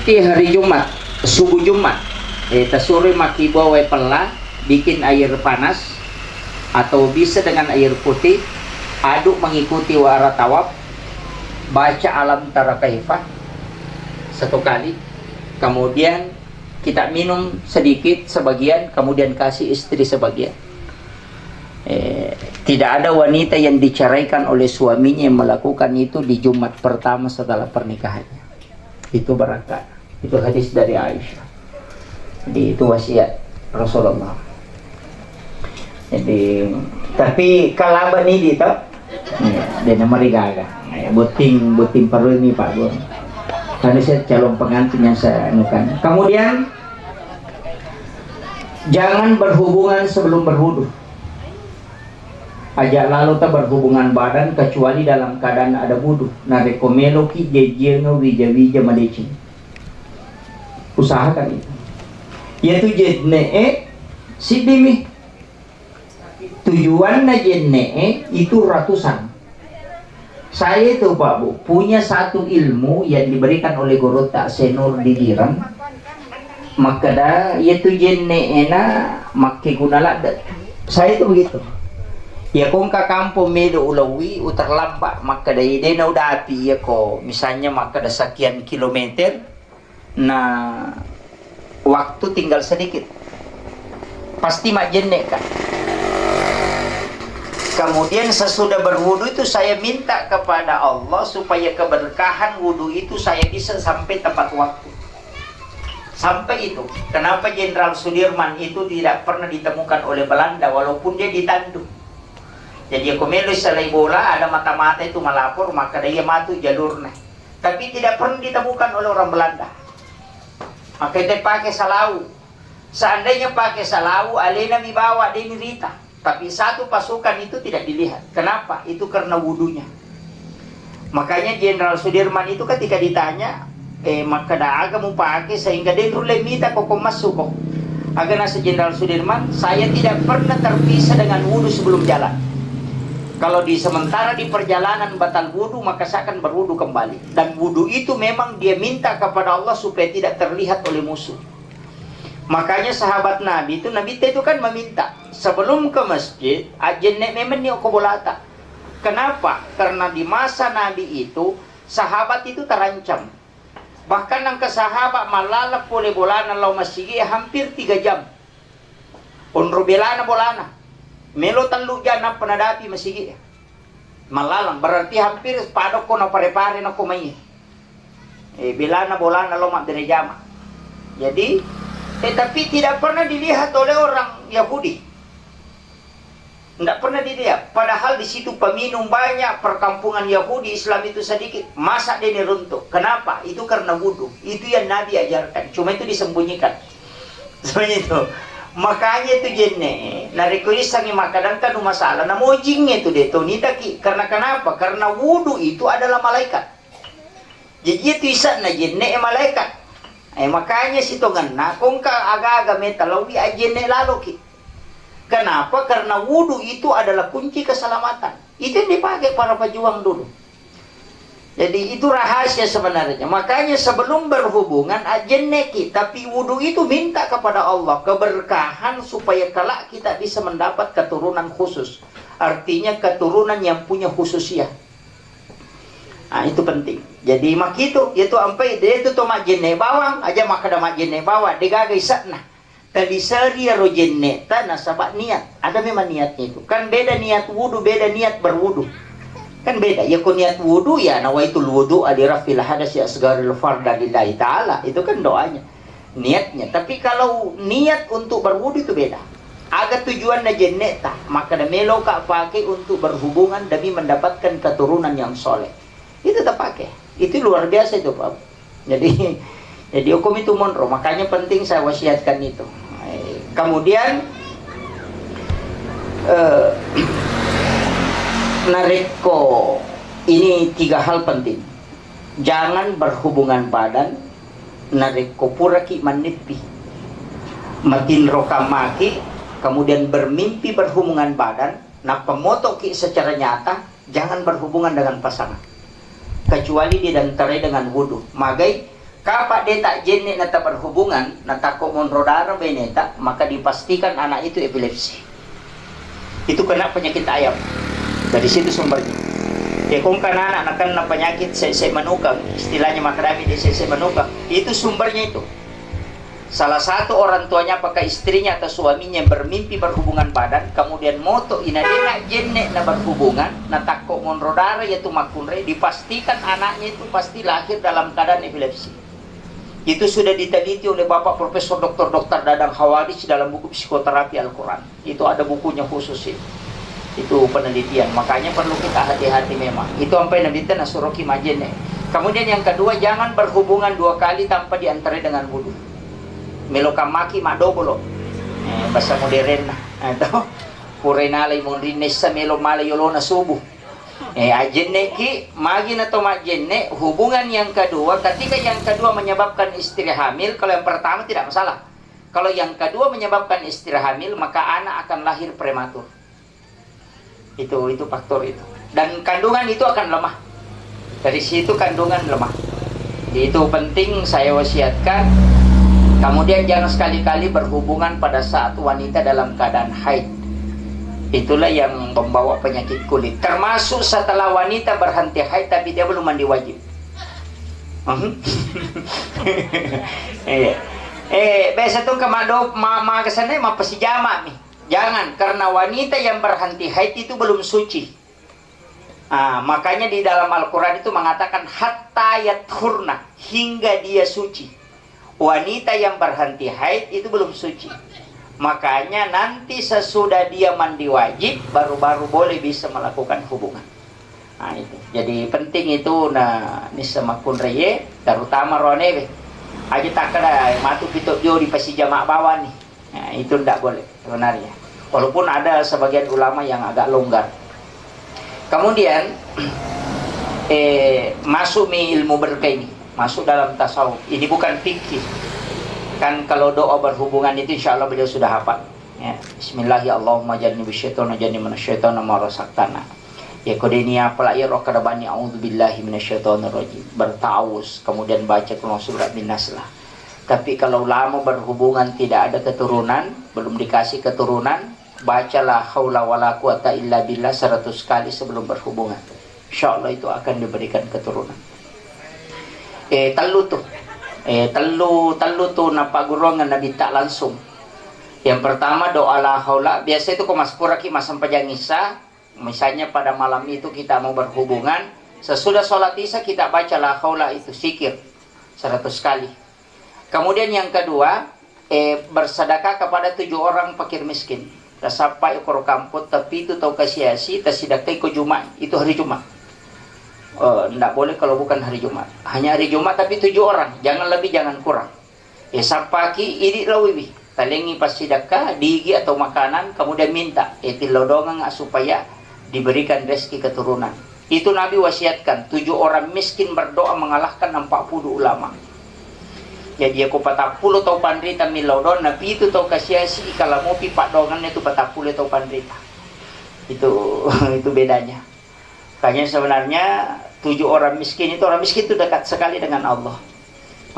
Di hari Jumat, subuh Jumat, eh, tasuroi makkibua wae pella, bikin air panas, atau bisa dengan air putih, aduk mengikuti wara tawaf, baca alam tara kaifa satu kali, kemudian kita minum sedikit sebagian, kemudian kasih istri sebagian. Eh, tidak ada wanita yang diceraikan oleh suaminya yang melakukan itu di Jumat pertama setelah pernikahannya. Itu barangkali. Itu hadis dari Aisyah. Jadi itu wasiat Rasulullah. Jadi, tapi kalaba ni di to, ya, de namarigaga. Ya, botting, botting parui mi, Pak Guru. Karena saya calon pengantin yang saya anukan. Kemudian, jangan berhubungan sebelum berwudu. Aja lalo ta berhubungan badan kecuali dalam keadaan ada wudu. Narekko meloki jejjengeng wija-wija madeceng. Usahakan itu. Yaitu jenne'e siddimi. Tujuanna jenne'e itu ratusan. Saya itu, Pak Bu, punya satu ilmu yang diberikan oleh Gurutta Senur di Direm. Makkeda, iyatu jenne'ena makkeguna ladde. Saya itu begitu. Iya ko engka kampong medo ulauwi, uterlambat, makkeda, iya de naudapi, iya ko misalnya makkeda sekian kilometer, na waktu tinggal sedikit. Pasti majjenne ka. Kemudian sesudah berwudu itu saya minta kepada Allah supaya keberkahan wudu itu saya bisa sampai tepat waktu. Sampai itu. Kenapa Jenderal Sudirman itu tidak pernah ditemukan oleh Belanda walaupun dia ditandu? Jadi, ko melo salai bola, ada mata-mata itu melapor, maka dia matu jalurnya. Tapi tidak pernah ditemukan oleh orang Belanda. Maka itu pakai salau. Seandainya pakai salau, alena mi bawa, de ni rita. Tapi satu pasukan itu tidak dilihat. Kenapa? Itu karena wudunya. Makanya Jenderal Sudirman itu ketika ditanya, eh, makkeda aga mupake sehingga de nulle mita ko, ko massu ko. Aga nasa Jenderal Sudirman, saya tidak pernah terpisah dengan wudu sebelum jalan. Kalau di sementara di perjalanan batal wudu, maka saya akan berwudu kembali. Dan wudu itu memang dia minta kepada Allah supaya tidak terlihat oleh musuh. Makanya sahabat Nabi itu, Nabi itu kan meminta, sebelum ke masjid, ajenne memang ni ko bolata. Kenapa? Karena di masa Nabi itu, Sahabat itu terancam. Bahkan engka sahabat mallalang pole bolana lao masigi hampir tiga jam. Onro belana bolana. Melo tellu jam nappa nadapi masigi. Mallalang, berarti hampir padokko na pare-pare nako mai. Eh, belana bolana lao mabbere jama. Jadi, eh, tapi tidak pernah dilihat oleh orang Yahudi. Nggak pernah dilihat. Padahal di situ peminum banyak, perkampungan Yahudi, Islam itu sedikit. Masa dia ini runtuh? Kenapa? Itu karena wudhu. Itu yang Nabi ajarkan. Cuma itu disembunyikan. Seperti itu. Makanya itu jenne, narekko isangi makkadang kanu masalah, namojingnge tu de to nitaki. Karena kenapa? Karena wudhu itu adalah malaikat. Jadi itu isanna jenne e malaikat. Eh, makanya sitongenna kongka aga-aga meta lawi ajenne laloki. Kenapa? Karena wudhu itu adalah kunci keselamatan. Itu yang dipakai para pejuang dulu. Jadi itu rahasia sebenarnya. Makanya sebelum berhubungan ajenneki, tapi wudhu itu minta kepada Allah keberkahan supaya kelak kita bisa mendapat keturunan khusus. Artinya keturunan yang punya khususiah. Nah, itu penting. Jadi makitu, yaitu ampai de tu to majenne bawang, aja makkada majenne bawang, degaga ise'na. Taliseri ro jenne ta nasaba niat. Ada memang niatnya itu. Kan beda niat wudu, beda niat berwudu. Kan beda. Ya ko niat wudu ya nawaitul wudu alirafil hadasi asgaril farda lillahi ta'ala. Itu kan doanya. Niatnya. Tapi kalau niat untuk berwudu itu beda. Aga tujuanna jenne ta, maka melo ka pakai untuk berhubungan demi mendapatkan keturunan yang soleh. Itu terpakai. Itu luar biasa itu, Pak. Jadi, jadi hukum itu monro. Makanya penting saya wasiatkan itu. Eh, kemudian, eh, narekko ini tiga hal penting. Jangan berhubungan badan narekko puraki mannippi. Matinro kammaki, kemudian bermimpi berhubungan badan, nappa motoki secara nyata, jangan berhubungan dengan pasangan. Kecuali didantarai dengan wudu. Magai, kapa de tajenne na taberhubungan, na takko monro dara beneta, maka dipastikan anak itu epilepsi. Itu kena penyakit ayam. Dari situ sumbernya. Ya, kong kan anak nakenna penyakit sese manukang, istilahnya makadami di sese manukang, itu sumbernya itu. Salah satu orang tuanya apakah istrinya atau suaminya yang bermimpi berhubungan badan, kemudian moto inadena jenne na berhubungan, na takko monro dara yaitu makunre, dipastikan anaknya itu pasti lahir dalam keadaan epilepsi. Itu sudah diteliti oleh Bapak Profesor Doktor Doktor Dadang Khawarij dalam buku Psikoterapi Al-Quran. Itu ada bukunya khusus itu. Itu penelitian. Makanya perlu kita hati-hati memang. Itu sampai Nabi tena suruh ki majenne. Kemudian yang kedua, jangan berhubungan dua kali tanpa diantarai dengan wudu. Melo kammaki madobolo. Eh, bahasa modern nah. Atau purenalai monrinne issa melo mala yolona subuh. Eh, ajenneki, magi na to majenne, hubungan yang kedua, ketika yang kedua menyebabkan istri hamil, kalau yang pertama tidak masalah. Kalau yang kedua menyebabkan istri hamil, maka anak akan lahir prematur. Itu, itu faktor itu. Dan kandungan itu akan lemah. Dari situ kandungan lemah. Itu penting saya wasiatkan. Kemudian jangan sekali-kali berhubungan pada saat wanita dalam keadaan haid. Itulah yang membawa penyakit kulit. Termasuk setelah wanita berhenti haid tapi dia belum mandi wajib. Mhm. Iya. Eh, biasa tuh kemado ma, ma kesana ma pesijama nih. Jangan, karena wanita yang berhenti haid itu belum suci. Ah, makanya di dalam Al-Quran itu mengatakan hatta yathurna, hingga dia suci. Wanita yang berhenti haid itu belum suci. Makanya nanti sesudah dia mandi wajib, baru-baru boleh bisa melakukan hubungan. Nah, itu. Jadi penting itu na nissa makkunraie, terutama ronewe. Aja takkada matu pito jo di pasijama bawang nih. Nah, itu ndak boleh sebenarnya. Walaupun ada sebagian ulama yang agak longgar. Kemudian, eh, masuk mi ilmu berkah ini, masuk dalam tasawuf. Ini bukan fikih. Kan kalau doa berhubungan itu insya Allah beliau sudah hafal. Ya, Bismillahirrahmanirrahim. Allahumma jannibna syaitan wa jannibna syaitan ma razaqtana. Ya, kode ini apa lah ya roh kada bani a'udzubillahi minasyaitonirrajim. Bertawus, kemudian baca kulhu surat bin Nas lah. Tapi kalau lama berhubungan tidak ada keturunan, belum dikasih keturunan, bacalah haula wala quwata illa billah seratus kali sebelum berhubungan. Insya Allah itu akan diberikan keturunan. Eh, tellu tu. Eh, tellu, tellu tu napagguruangeng Nabitta langsung. Yang pertama doa la haula, biasa itu ko maspuraki massempajang Isya, misalnya pada malam itu kita mau berhubungan, sesudah sholat Isya kita baca la haula itu, zikir seratus kali. Kemudian yang kedua, eh, bersedekah kepada tujuh orang fakir miskin. Tasappai koro kampong, tapi itu tau kasiasi, tasidakkai ko Jumat, itu hari Jumat. Eh, ndak boleh kalau bukan hari Jumat. Hanya hari Jumat, tapi tujuh orang, jangan lebih, jangan kurang. Eh, sappaki, idi lawiwi. Talengi passidakka, digi atau makanan, kemudian minta, eh, tillau doangeng supaya diberikan rezeki keturunan. Itu Nabi wasiatkan, tujuh orang miskin berdoa mengalahkan empat puluh ulama. Jadi, yako patappulo tau panrita millau doang, na pitu tau kasiasi, ikalamopi paddoangenna tu patappulo tau panrita. Itu, itu bedanya. Makanya sebenarnya tujuh orang miskin itu, orang miskin itu dekat sekali dengan Allah.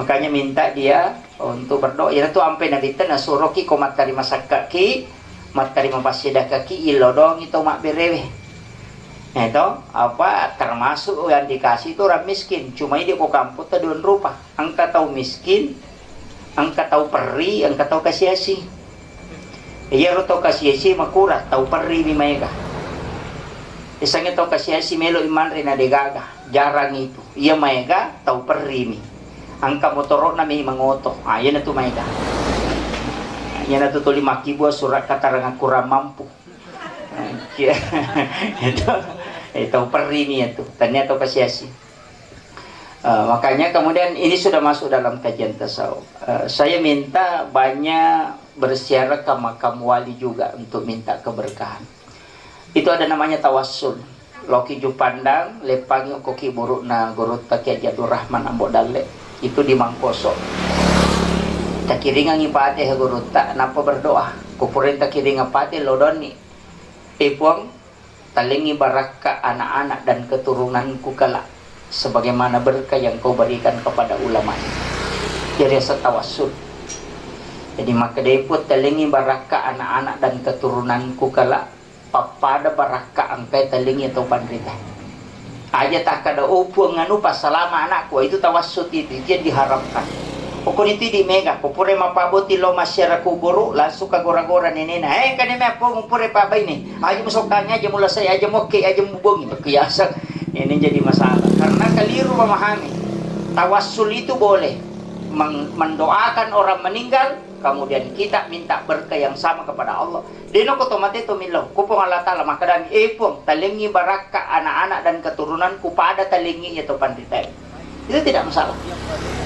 Makanya minta dia untuk berdoa. Iyana tu ampai Nabitta nasuroki ko mattarima sakkaki, mattarima passidakaki, illau doangi tau mabberewe. Eh, to, apa, termasuk yang dikasih itu orang miskin. Cuma ini ko kampung tadi rupa. Engka tau miskin, engka tau perri, engka tau kasiasi. Iyaro tau kasiasi makura, tau perri mi maega. Isangnge tau kasiasi melo manre na degaga, jarang itu. Iya maega tau perri mi. Engka motoro'na mi mangoto. Ah, iyana tu maega. Iyana tu tuli makkibua surat keterangan kurang mampu. Itu, eh, tau perri mi itu. Tania tau kasiasi. Eh, makanya kemudian ini sudah masuk dalam kajian tasawuf. Eh, saya minta banyak berziarah ke makam wali juga untuk minta keberkahan. Itu ada namanya tawassul. Loki Jupandang, leppangi okko ki burukna gurutta Kiai Haji Abdul Rahman Ambo Dalle. Itu di Mangkoso. Takiringangi pate gurutta, nappa berdoa. Kupureng takiringang pate, lodonni. Eh, Puang, talengi barakka anak-anak dan keturunanku kelak, sebagaimana berkah yang kau berikan kepada ulama. Jadi asa tawassul. Jadi makkedai Puang, talengi barakka anak-anak dan keturunanku kelak, pappada barakka engkai talengi atau panrita. Aja takkada, "Oh, Puang, anu, passalama anakku," itu tawassul itu, itu yang diharapkan. Pokoknya itu di mega, ko pura mappaboti lao massiara kuburu, langsung kagora-gora nenena. "Eh, kani me, Puang, pura pabbaine. Aja musokkangi, aja mulasai, aja mokke, aja mubongi." Biasa ini jadi masalah. Karena keliru memahami. Tawassul itu boleh meng-, mendoakan orang meninggal, kemudian kita minta berkah yang sama kepada Allah. Deno ko to mate to millau, ko Puang Allah Ta'ala makkedami, "Eh, Puang, talengi barakka anak-anak dan keturunanku pada talengi iya to panritae." Itu tidak masalah.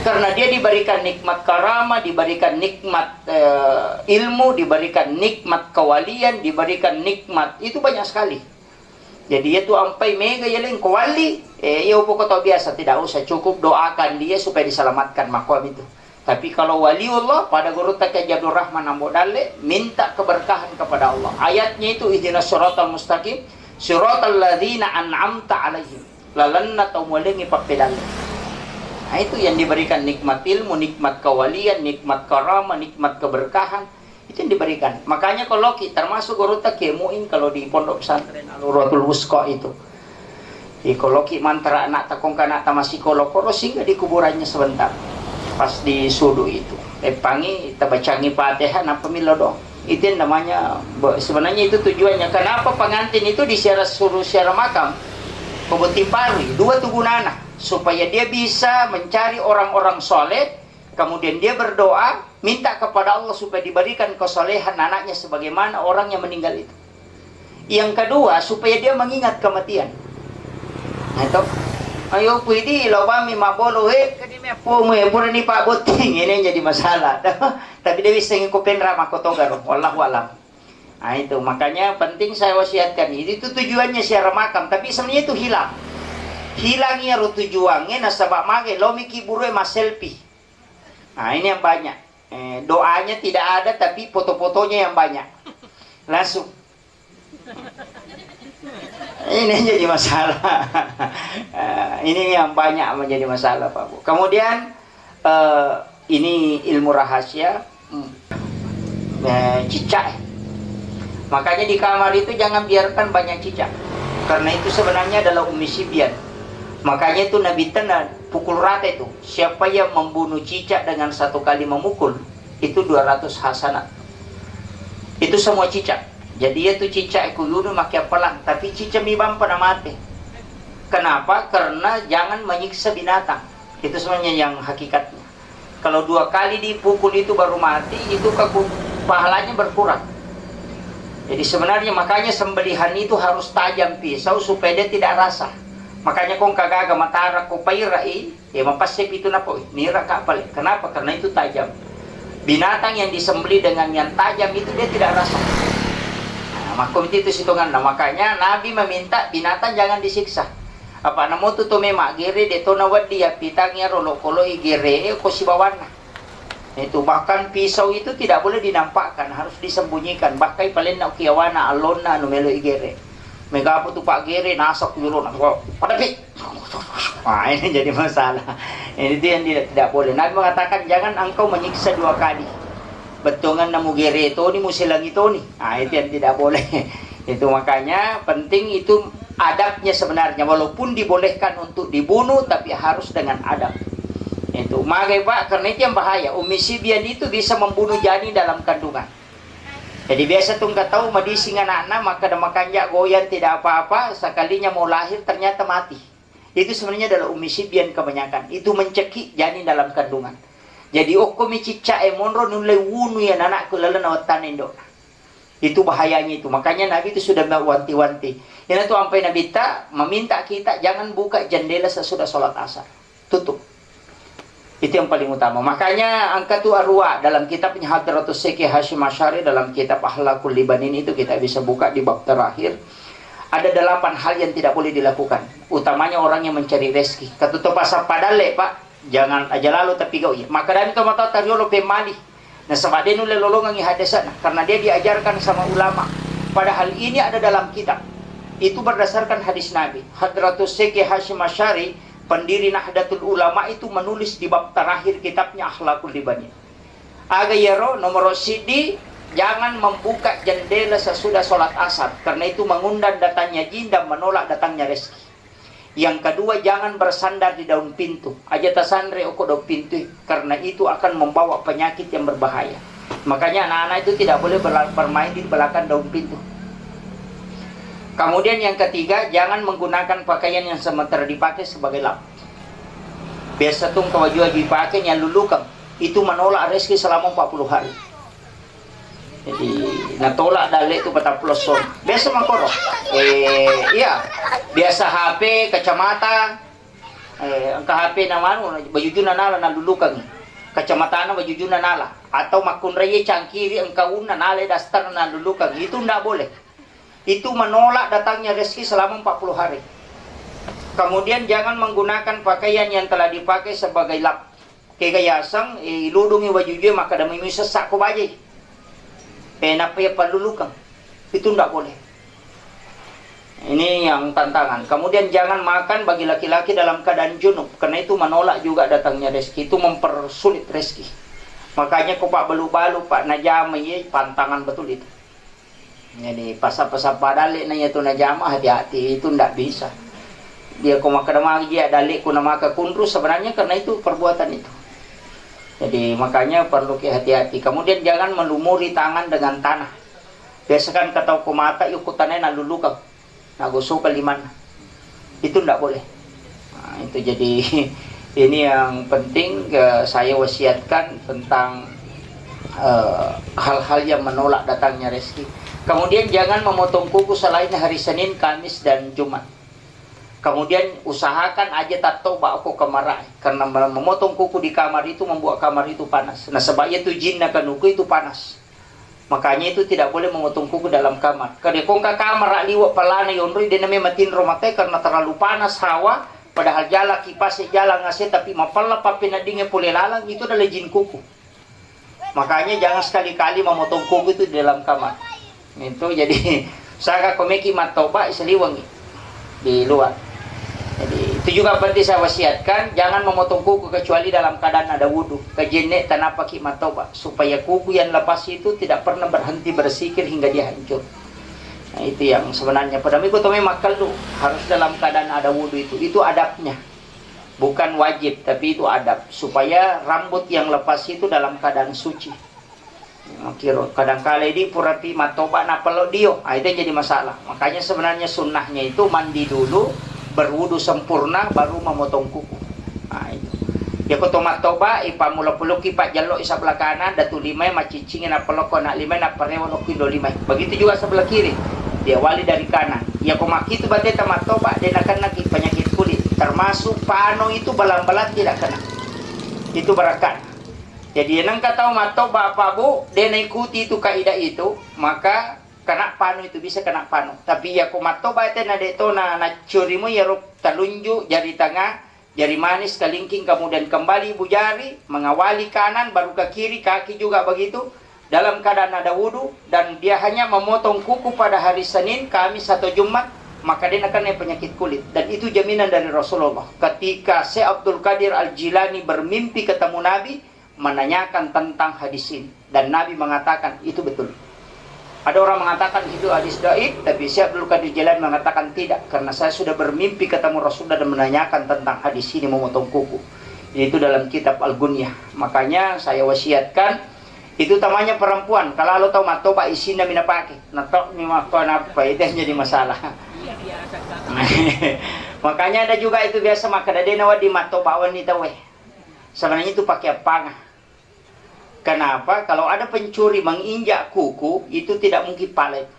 Karena dia diberikan nikmat karamah, diberikan nikmat, eh, ilmu, diberikan nikmat kewalian, diberikan nikmat, itu banyak sekali. Jadi, iya tu ampai mega iya leng ko wali, eh, iya upo ko tau biasa, tidak usah, cukup doakan dia supaya diselamatkan, makkuami tu. Tapi kalau waliullah, pada gurutta Kiai Haji Abdul Rahman Ambo Dalle, minta keberkahan kepada Allah. Ayatnya itu, "Ihdinas siratal mustaqim, siratal ladzina an'amta alaihim." Lalenna tau mualengi pappedalle. Nah, itu yang diberikan nikmat ilmu, nikmat kewalian, nikmat karamah, nikmat keberkahan. Itu yang diberikan. Makanya kalau ki-, termasuk gurutta Kiai Muin kalau di Pondok Pesantren Al-Urwatul Wusqa itu. Di koloki mantra anak takongka anak tamasiko lokoro, singgah di kuburannya sebentar. Pas di sudu itu. Eppangi, tabacangi Fatihah, nappa millau doang. Itu yang namanya, be-, sebenarnya itu tujuannya. Kenapa pengantin itu disiara, suruh siara makam? Peboti parui, dua tu gunana. Supaya dia bisa mencari orang-orang soleh, kemudian dia berdoa, minta kepada Allah supaya diberikan kesolehan anaknya sebagaimana orang yang meninggal itu. Yang kedua, supaya dia mengingat kematian. Nah, itu. Ayo, puidi, lo bami mabolo, he, kadi me pomu, he, pura ni Pak Botting, ini yang jadi masalah. Tapi dia bisa ngiko penra mako toga, wallahu alam. Nah, itu. Makanya penting saya wasiatkan. Itu tujuannya siara makam, tapi sebenarnya itu hilang. Hilang iya ro tujuannya, nasaba mage, lo miki buru mas selfie. Nah, ini yang banyak. Eh, doanya tidak ada, tapi foto-fotonya yang banyak. Langsung. Ini yang jadi masalah. Eh, ini yang banyak menjadi masalah, Pak Bu. Kemudian, eh, ini ilmu rahasia, hmm, eh, cicak. Makanya di kamar itu jangan biarkan banyak cicak. Karena itu sebenarnya adalah Ummi Sibyan. Makanya itu Nabi Tena Pukul rata itu. Siapa yang membunuh cicak dengan satu kali memukul, itu dua ratus hasanat. Itu semua cicak. Jadi, iya tu cicak ku yunu make appalang, tapi cicak mi bampa na mate. Kenapa? Karena jangan menyiksa binatang. Itu sebenarnya yang hakikatnya. Kalau dua kali dipukul itu baru mati, itu keku-, pahalanya berkurang. Jadi, sebenarnya makanya sembelihan itu harus tajam pisau supaya dia tidak rasa. Makanya kong kagaga matara ko pairai, ya, mapasse pitu napo, nira ka pale. Kenapa? Karena itu tajam. Binatang yang disembelih dengan yang tajam itu dia tidak rasa. Nah, makko itu sitonganna. Makanya Nabi meminta binatang jangan disiksa. Apa namo tu to mema gere de to nawaddi ya pitang ya rolo kolo i gere e ko sibawanna. Itu bahkan pisau itu tidak boleh dinampakkan, harus disembunyikan. Bahkan palenna ukiawana allonna anu melo i gere. Megapo tu pak gere nasa kuyurona. Pada pi. Wah, ini jadi masalah. Ini itu yang tidak, tidak boleh. Nabi mengatakan, "Jangan engkau menyiksa dua kali. Bettuanganna mugere toni, musilangi toni." Ah, itu yang tidak boleh. Itu makanya penting itu adabnya sebenarnya. Walaupun dibolehkan untuk dibunuh, tapi harus dengan adab. Itu. Magai, Pak, karena itu yang bahaya. Ummi Sibyan itu bisa membunuh janin dalam kandungan. Jadi biasa tu engka tau madising anakna, makkeda makanja goyang tidak apa-apa, sekalinya mau lahir ternyata mati. Itu sebenarnya adalah Ummi Sibyan kebanyakan. Itu mencekik janin dalam kandungan. Jadi okkomi cicak e monro nulle wunu ya anakku lalenna wettanna indokna. Itu bahayanya itu. Makanya Nabi itu sudah mewanti-wanti. Ina tu ampai Nabi ta meminta kita jangan buka jendela sesudah sholat asar. Tutup. Itu yang paling utama. Makanya engka tu arwah dalam kitabnya Hadratus Syekh Hasyim Asy'ari dalam kitab Akhlaqul Libanin itu kita bisa buka di bab terakhir. Ada delapan hal yang tidak boleh dilakukan. Utamanya orang yang mencari rezeki. Katutup pasal padalle, Pak. Jangan aja lalu tapi gau iya. Maka dan kau mata tariolo pemali. Nasaba de nulle lolongengngi haddese'na, karena dia diajarkan sama ulama. Padahal ini ada dalam kitab. Itu berdasarkan hadis Nabi. Hadratus Syekh Hasyim Asy'ari, pendiri Nahdlatul Ulama itu menulis di bab terakhir kitabnya Akhlaqul Libanin. Aga iyaro, nomor siddi, jangan membuka jendela sesudah sholat asar, karena itu mengundang datangnya jin dan menolak datangnya rezeki. Yang kedua, jangan bersandar di daun pintu. Aja tasanre oko daun pintu, karena itu akan membawa penyakit yang berbahaya. Makanya anak-anak itu tidak boleh berla-, bermain di belakang daun pintu. Kemudian yang ketiga, jangan menggunakan pakaian yang sementara dipakai sebagai lap. Biasa tu engka waju-waju dipakai yang lulukang, itu menolak rezeki selama empat puluh hari. Jadi, natolak dalle tu patappulo song. Biasa mangkoro. Eh, iya. Biasa H P, kacamata, eh, engka H P na manu, bajujuna nala nalulukangi. Kacamatana bajujuna nala. Atau makkunraie cangkiri engka unna nala daster nalulukangi. Itu ndak boleh. Itu menolak datangnya rezeki selama empat puluh hari. Kemudian jangan menggunakan pakaian yang telah dipakai sebagai lap. Kega yaseng, eh, iludungi wajujue makkeda mui sessa ko bajai. Eh, nappa iya pallulukeng. Itu ndak boleh. Ini yang tantangan. Kemudian jangan makan bagi laki-laki dalam keadaan junub, karena itu menolak juga datangnya rezeki, itu mempersulit rezeki. Makanya ko pabbalu-balu, Pak, najama, iya, pantangan betul itu. Jadi, pasappa-sappa dalle na iya tu najama, hati-hati, itu ndak bisa. Dia ko makkeda magi iya dalleku namaka kunru, sebenarnya karena itu perbuatan itu. Jadi, makanya perlu ki hati-hati. Kemudian jangan melumuri tangan dengan tanah. Biasa kan katau ko mata, yukku tanai nalulukang. Nagosokang limanna. Itu ndak boleh. Nah, itu jadi ini yang penting, eh, saya wasiatkan tentang, eh, hal-hal yang menolak datangnya rezeki. Kemudian jangan memotong kuku selain hari Senin, Kamis, dan Jumat. Kemudian usahakan aja tattoba ko kamar, karena mem-, memotong kuku di kamar itu membuat kamar itu panas. Nasaba iya tu jinna kanuku itu panas. Makanya itu tidak boleh memotong kuku dalam kamar. Kade kongka kamar liwa palana yonroi, de name matinro mate karena terlalu panas hawa, padahal jala kipas, jala ngase, tapi mapella pappeneddinge pole lalang, itu adalah jin kuku. Makanya jangan sekali-kali memotong kuku itu di dalam kamar. Itu jadi, saka komeki mattoba, seliwangi di luar. Jadi, itu juga penting saya wasiatkan, jangan memotong kuku kecuali dalam keadaan ada wudhu. Kejenne tanapaki mattoba, supaya kuku yang lepas itu tidak pernah berhenti berzikir hingga dia hancur. Nah, itu yang sebenarnya. Pada minggu tome makkellu harus dalam keadaan ada wudhu itu. Itu adabnya. Bukan wajib, tapi itu adab supaya rambut yang lepas itu dalam keadaan suci. Makkiro, kadangkala idi purapi mattoba nappa lo dio, ah, itu yang jadi masalah. Makanya sebenarnya sunnahnya itu mandi dulu, berwudu sempurna, baru memotong kuku. Ah, itu. Ya, ko to mattoba, ipammula pulukki pajjallo i sebelah kanan, datu limai, maciccingi nappa lokko anak limai, nappa rewa lokko indo limai. Begitu juga sebelah kiri, diawali dari kanan. Ya, ko makkitu bateta mattoba, de nakennaki penyakit kulit, termasuk pano itu belang-belang tidak kena. Itu berkah. Jadi, nengka tau mattoba, Pak Bu, de naikuti itu kaidah itu, maka kena panu itu, bisa kena panu. Tapi iya ko mattoba tena de to na, naccurimu iyaro telunjuk, jari tengah, jari manis, kelingking, kemudian kembali ibu jari, mengawali kanan, baru ke kiri, kaki juga begitu, dalam keadaan ada wudu, dan dia hanya memotong kuku pada hari Senin, Kamis, atau Jumat, maka dia kena penyakit kulit. Dan itu jaminan dari Rasulullah. Ketika Syekh Abdul Qadir Al-Jilani bermimpi ketemu Nabi, menanyakan tentang hadis ini. Dan Nabi mengatakan, "Itu betul." Ada orang mengatakan itu hadis dhaif, tapi Syekh Abdul Qadir Jailani mengatakan, "Tidak, karena saya sudah bermimpi ketemu Rasulullah dan menanyakan tentang hadis ini memotong kuku." Itu dalam kitab Al-Gunyah. Makanya saya wasiatkan, itu utamanya perempuan, kalau lo tau mattoba isinna mi napake. Natok mi makko napa, itu yang jadi masalah. Makanya ada juga itu biasa makkeda de nawedding mattoba wenni tauwe. Sebenarnya itu pakai apanga. Kenapa? Kalau ada pencuri menginjak kuku, itu tidak mungkin pala itu.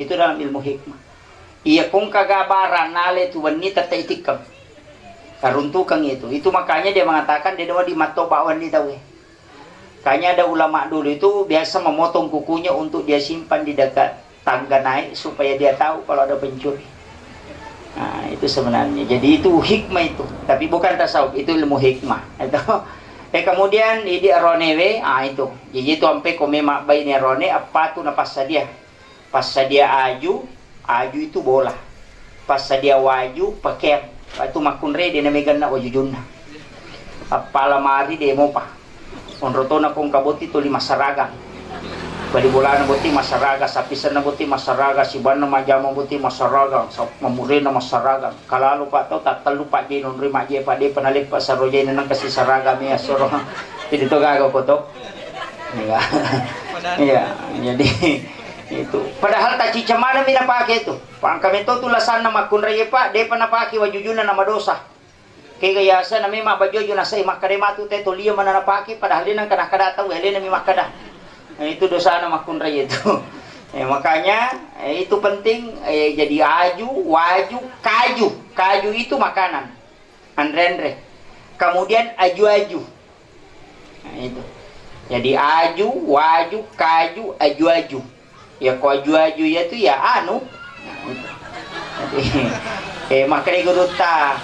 Itu dalam ilmu hikmah. Iya, kong kagak barang nale tu wenni tette itikkeng. Karuntukeng itu. Itu makanya dia mengatakan dia doang di mattoba wenni tauwe. Kayaknya ada ulama dulu itu biasa memotong kukunya untuk dia simpan di dekat tangga naik supaya dia tahu kalau ada pencuri. Nah, itu sebenarnya. Jadi itu hikmah itu. Tapi bukan tasawuf, itu ilmu hikmah. Itu. Eh, kemudian idi aronewe, ah, itu. Jadi itu ampe ko memang baine arone, apa tu napassadia? Passadia aju, aju itu bola. Passadia waju, pakaian. Itu makkunrai de nameganna wajujunna. Appala mari de mopa. Onro tona ko engka botting tuli massaragang. Bali bolana botting massaragang, sappisenna botting massaragang, sibanna majjama botting massaragang, sa-, mamurena massaragang. Kalalo pa tau tattellu pajjai nonroi majjai pa depa naleppa sarojai nengka sisaragang mi assoro. Jadi to gaga ko to. Iya. Iya, jadi itu. Padahal tacicca maneng mi napake tu. Pangka meto tu lasanna makkunrai pa, depa napake wajujunna namadosa. Kega yasana memang baju-baju nasai makkeda matu te tolia mana napake, padahal de nengka nakkeda tau elena mi makkeda. Nah, itu dosana makkunrai itu. Eh, makanya, eh, itu penting, eh, jadi aju, waju, kaju. Kaju itu makanan. Anre-anre. Kemudian aju-aju. Nah, itu. Jadi aju, waju, kaju, aju-aju. Ya, ko aju-aju ya tu ya anu. Nah, itu. Jadi, eh, makanya gurutta.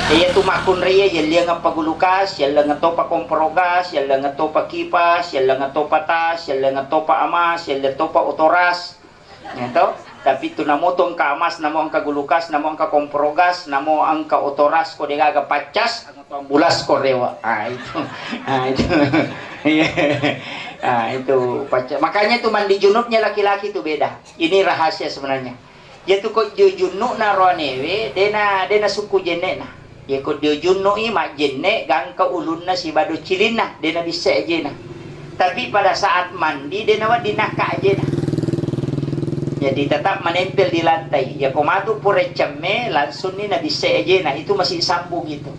Eh, ya tu makkunrai ya, yelliang apa gulukas, yelliang topa kompor gas, yelliang topa kipas, yelliang topa tas, yelliang topa amas, yelliang topa otoras. Ya to? Tapi tu namo tu engka amas, namo engka gulukas, namo engka kompor gas, namo engka otoras, ko degaga paccas, ambulas ko rewa. Ah, itu. Ah, itu. Iya. Ah, itu paccas. Makanya itu mandi junubnya laki-laki itu beda. Ini rahasia sebenarnya. Iya tu ko dio junnu'na roanewe, dena, dena sukku jenne'na. Iya ko dio junnu'i majjenne gangka ulunna sibawa cilinna, dena bissa ajena. Tapi pada saat mandi, dena wedding nakka ajena. Jadi tetap menempel di lantai. Iya ko matu pura cemme, langsung ni nabissa ajena. Itu masih sambung itu.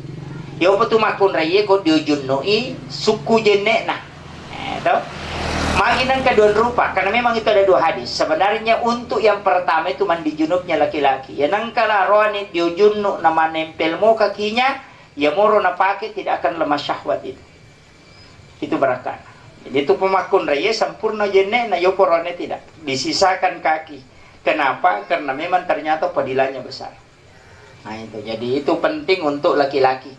Iya apa tu makkunrai ko dio junnu'i sukku jenne'na. Eh, to? Magi nengka dua rupa, karena memang itu ada dua hadis. Sebenarnya untuk yang pertama itu mandi junubnya laki-laki. Ya nengka laroani dio junnu na manempel mo kakinya, ya moro napake tidak akan lemah syahwat itu. Itu barakana. Jadi itu pemakkunrai ya sempurna jenne na yo porone tidak. Disisakan kaki. Kenapa? Karena memang ternyata fadilahnya besar. Nah, itu. Jadi, itu penting untuk laki-laki.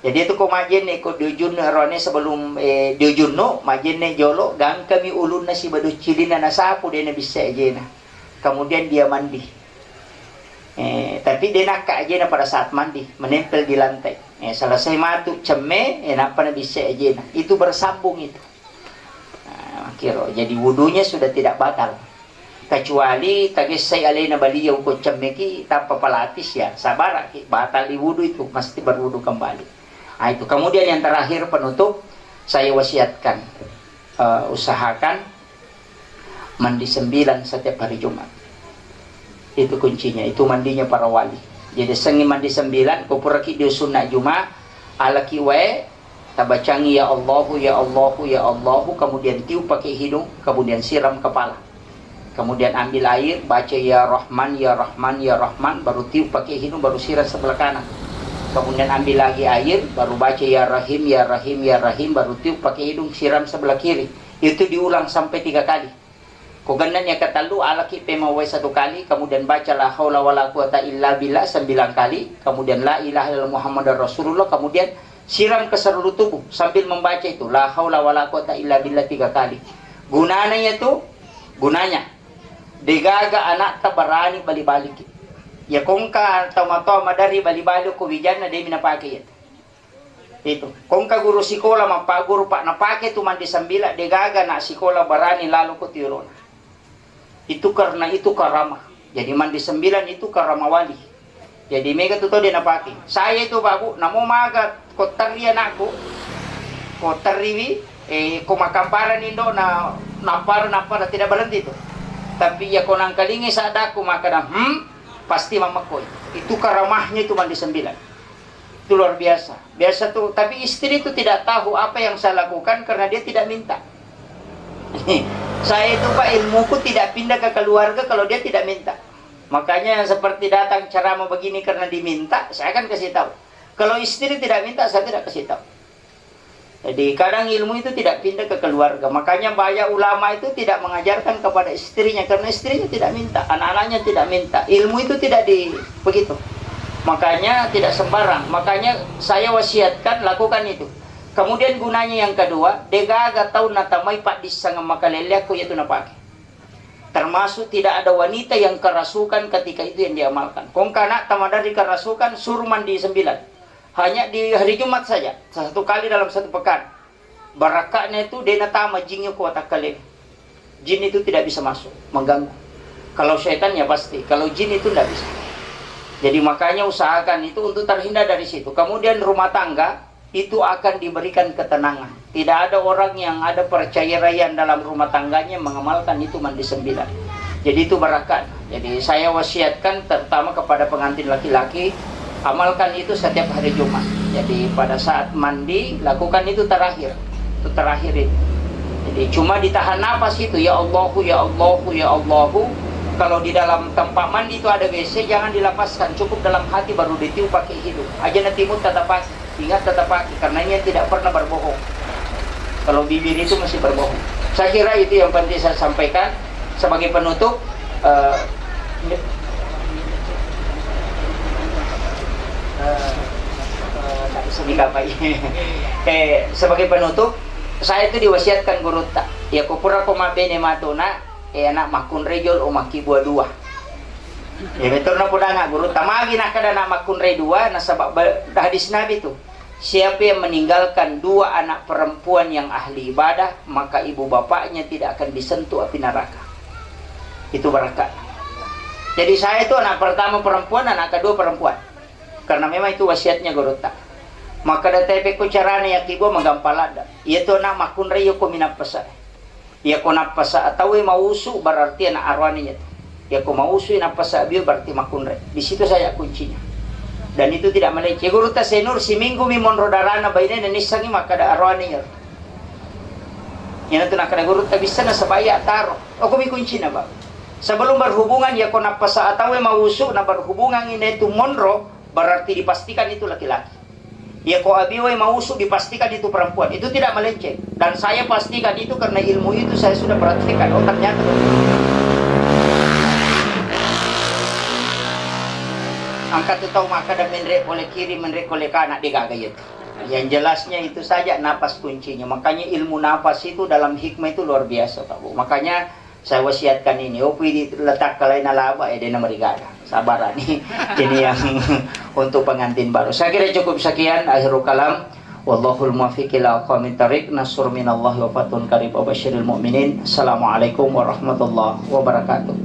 Jadi, itu ko majjenne, ko diujunnu erone sebelum, eh, diujunnu, majjenne jolo, gangkami ulunna sibawa cilinna nasapu, de nabissa ejena. Kemudian dia mandi. Eh, tapi de nakka ejena pada saat mandi, menempel di lantai. Eh, selesai matu cemme, eh, nappa nabissa ejena. Itu bersambung itu. Nah, kiro. Jadi, wudunya sudah tidak batal. Kecuali tagessai alena baliau ko cemmeki, tappa palapis, ya, sabaraki, batal wudu itu, mesti berwudu kembali. Ah, itu. Kemudian yang terakhir, penutup, saya wasiatkan, eh, usahakan mandi sembilan setiap hari Jumat. Itu kuncinya, itu mandinya para wali. Jadi, sengi mandi sembilan, ko puraki dio sunna Juma, alaki wae, tabacangi, "Ya Allahu, ya Allahu, ya Allahu," kemudian tiup pakai hidung, kemudian siram kepala. Kemudian ambil air, baca, "Ya Rahman, ya Rahman, ya Rahman," baru tiup pakai hidung, baru siram sebelah kanan. Kemudian ambil lagi air, baru baca, "Ya Rahim, ya Rahim, ya Rahim," baru tiup pakai hidung, siram sebelah kiri. Itu diulang sampai tiga kali. Ko gennani yang ketellu, alaki pemawai satu kali, kemudian baca, "La haula wala quwata illa billah," sembilan kali, kemudian, "La ilaha illallah Muhammadar Rasulullah," kemudian siram ke seluruh tubuh sambil membaca itu, "La haula wala quwata illa billah," tiga kali. Gunanya itu, gunanya, degaga anakta barani bali-baliki. Ya, kongka tau matoa madari bali-bali ko wijanna, demi napake itu. Itu. Kongka guru sikola mappaguru, Pak, napake tu mandi sambila, degaga anak sikola barani lalo ko tiolona. Itu karena itu karama. Jadi mandi sembilan itu karama wali. Jadi mega tu tau de napake. Saya itu, Pak, Bu, namo maga ko terri anakku, ko terriwi, eh, ko makamparani indo na, nappara, nappara, tidak berhenti itu. Tapi ya ko nangkalingi saddaku makkada, "Hmm," pasti mammekko itu. Itu karamahnya itu mandi sembilan. Itu luar biasa. Biasa tuh, tapi istri itu tidak tahu apa yang saya lakukan karena dia tidak minta. Saya itu, Pak, ilmuku tidak pindah ke keluarga kalau dia tidak minta. Makanya seperti datang ceramah begini karena diminta, saya akan kasih tahu. Kalau istri tidak minta, saya tidak kasih tahu. Jadi kadang ilmu itu tidak pindah ke keluarga. Makanya banyak ulama itu tidak mengajarkan kepada istrinya karena istrinya tidak minta, anak-anaknya tidak minta. Ilmu itu tidak di begitu. Makanya tidak sembarang. Makanya saya wasiatkan lakukan itu. Kemudian gunanya yang kedua, degaga tau natamai paddissengeng makalelleakko yaitu napake. Termasuk tidak ada wanita yang kerasukan ketika itu yang diamalkan. Kongka anak tamadarri kerasukan, suruh mandi sembilan. Hanya di hari Jumat saja, satu kali dalam satu pekan. Barakka'na itu de natama jin ko watakkalena. Jin itu tidak bisa masuk, mengganggu. Kalau setan ya pasti, kalau jin itu tidak bisa. Jadi makanya usahakan itu untuk terhindar dari situ. Kemudian rumah tangga itu akan diberikan ketenangan. Tidak ada orang yang ada perceraian dalam rumah tangganya mengamalkan itu mandi sembilan. Jadi itu barakat. Jadi saya wasiatkan terutama kepada pengantin laki-laki, amalkan itu setiap hari Jumat. Jadi pada saat mandi, lakukan itu terakhir. Itu terakhir itu. Jadi cuma ditahan napas itu, "Ya Allahu, ya Allahu, ya Allahu." Kalau di dalam tempat mandi itu ada W C, jangan dilepaskan, cukup dalam hati baru ditiup pakai hidung. Aja nanti muta tapake. Ingat, tetap pakai, karena ini yang tidak pernah berbohong. Kalau bibir itu masih berbohong. Saya kira itu yang penting saya sampaikan. Sebagai penutup, eh, eh, eh, tak bisa digapai. Eh, sebagai penutup, saya itu diwasiatkan gurutta. Ya, ko pura ko mabbene matona, eh, anak makkunrai jolo, o makkibua dua. Ya, betul na podanga gurutta. Magi nakkada anak makkunrai dua, nasaba ba-, hadis Nabi tu. Siapa yang meninggalkan dua anak perempuan yang ahli ibadah, maka ibu bapaknya tidak akan disentuh api neraka. Itu barakat. Jadi saya itu anak pertama perempuan, anak kedua perempuan. Karena memang itu wasiatnya gurutta. Maka datai pekko carana yakkibua magampang ladda. Iya tu anak makkunrai yoko minappasa. Iyako nappasa tauwe mausu, berarti anak aroane iyatu. Iyako mausu nappasa bio, berarti makkunrai. Di situ saja kuncinya. Dan itu tidak melenceng. Gurutta Senur, siminggu mi monro darana bainena, nissengi makkada aroane iyaro. Iyanatu nakkada gurutta, bisa nasaba iya taro. Okomi kuncina, Pak. Sebelum berhubungan, iyako nappasa tauwe mausu na berhubungan, ina itu monro, berarti dipastikan itu laki-laki. Iyako abiwai mausu, dipastikan itu perempuan. Itu tidak melenceng. Dan saya pastikan itu karena ilmu itu saya sudah praktekkan. Oh, ternyata betul. Engka tu tau makkada menre pole kiri, menre pole kanan, degaga itu. Yang jelasnya itu saja napas kuncinya. Makanya ilmu napas itu dalam hikmah itu luar biasa, Pak Bu. Makanya saya wasiatkan ini, opi di letak kalai nalaba, eh, dena merigada. Sabarani. Ini yang untuk pengantin baru. Saya kira cukup sekian, akhirul kalam. Wallahul muwaffiq ila aqwamit thariq. Nasrun minallahi wa fathun qarib wa basyiril mu'minin. Assalamualaikum warahmatullahi wabarakatuh.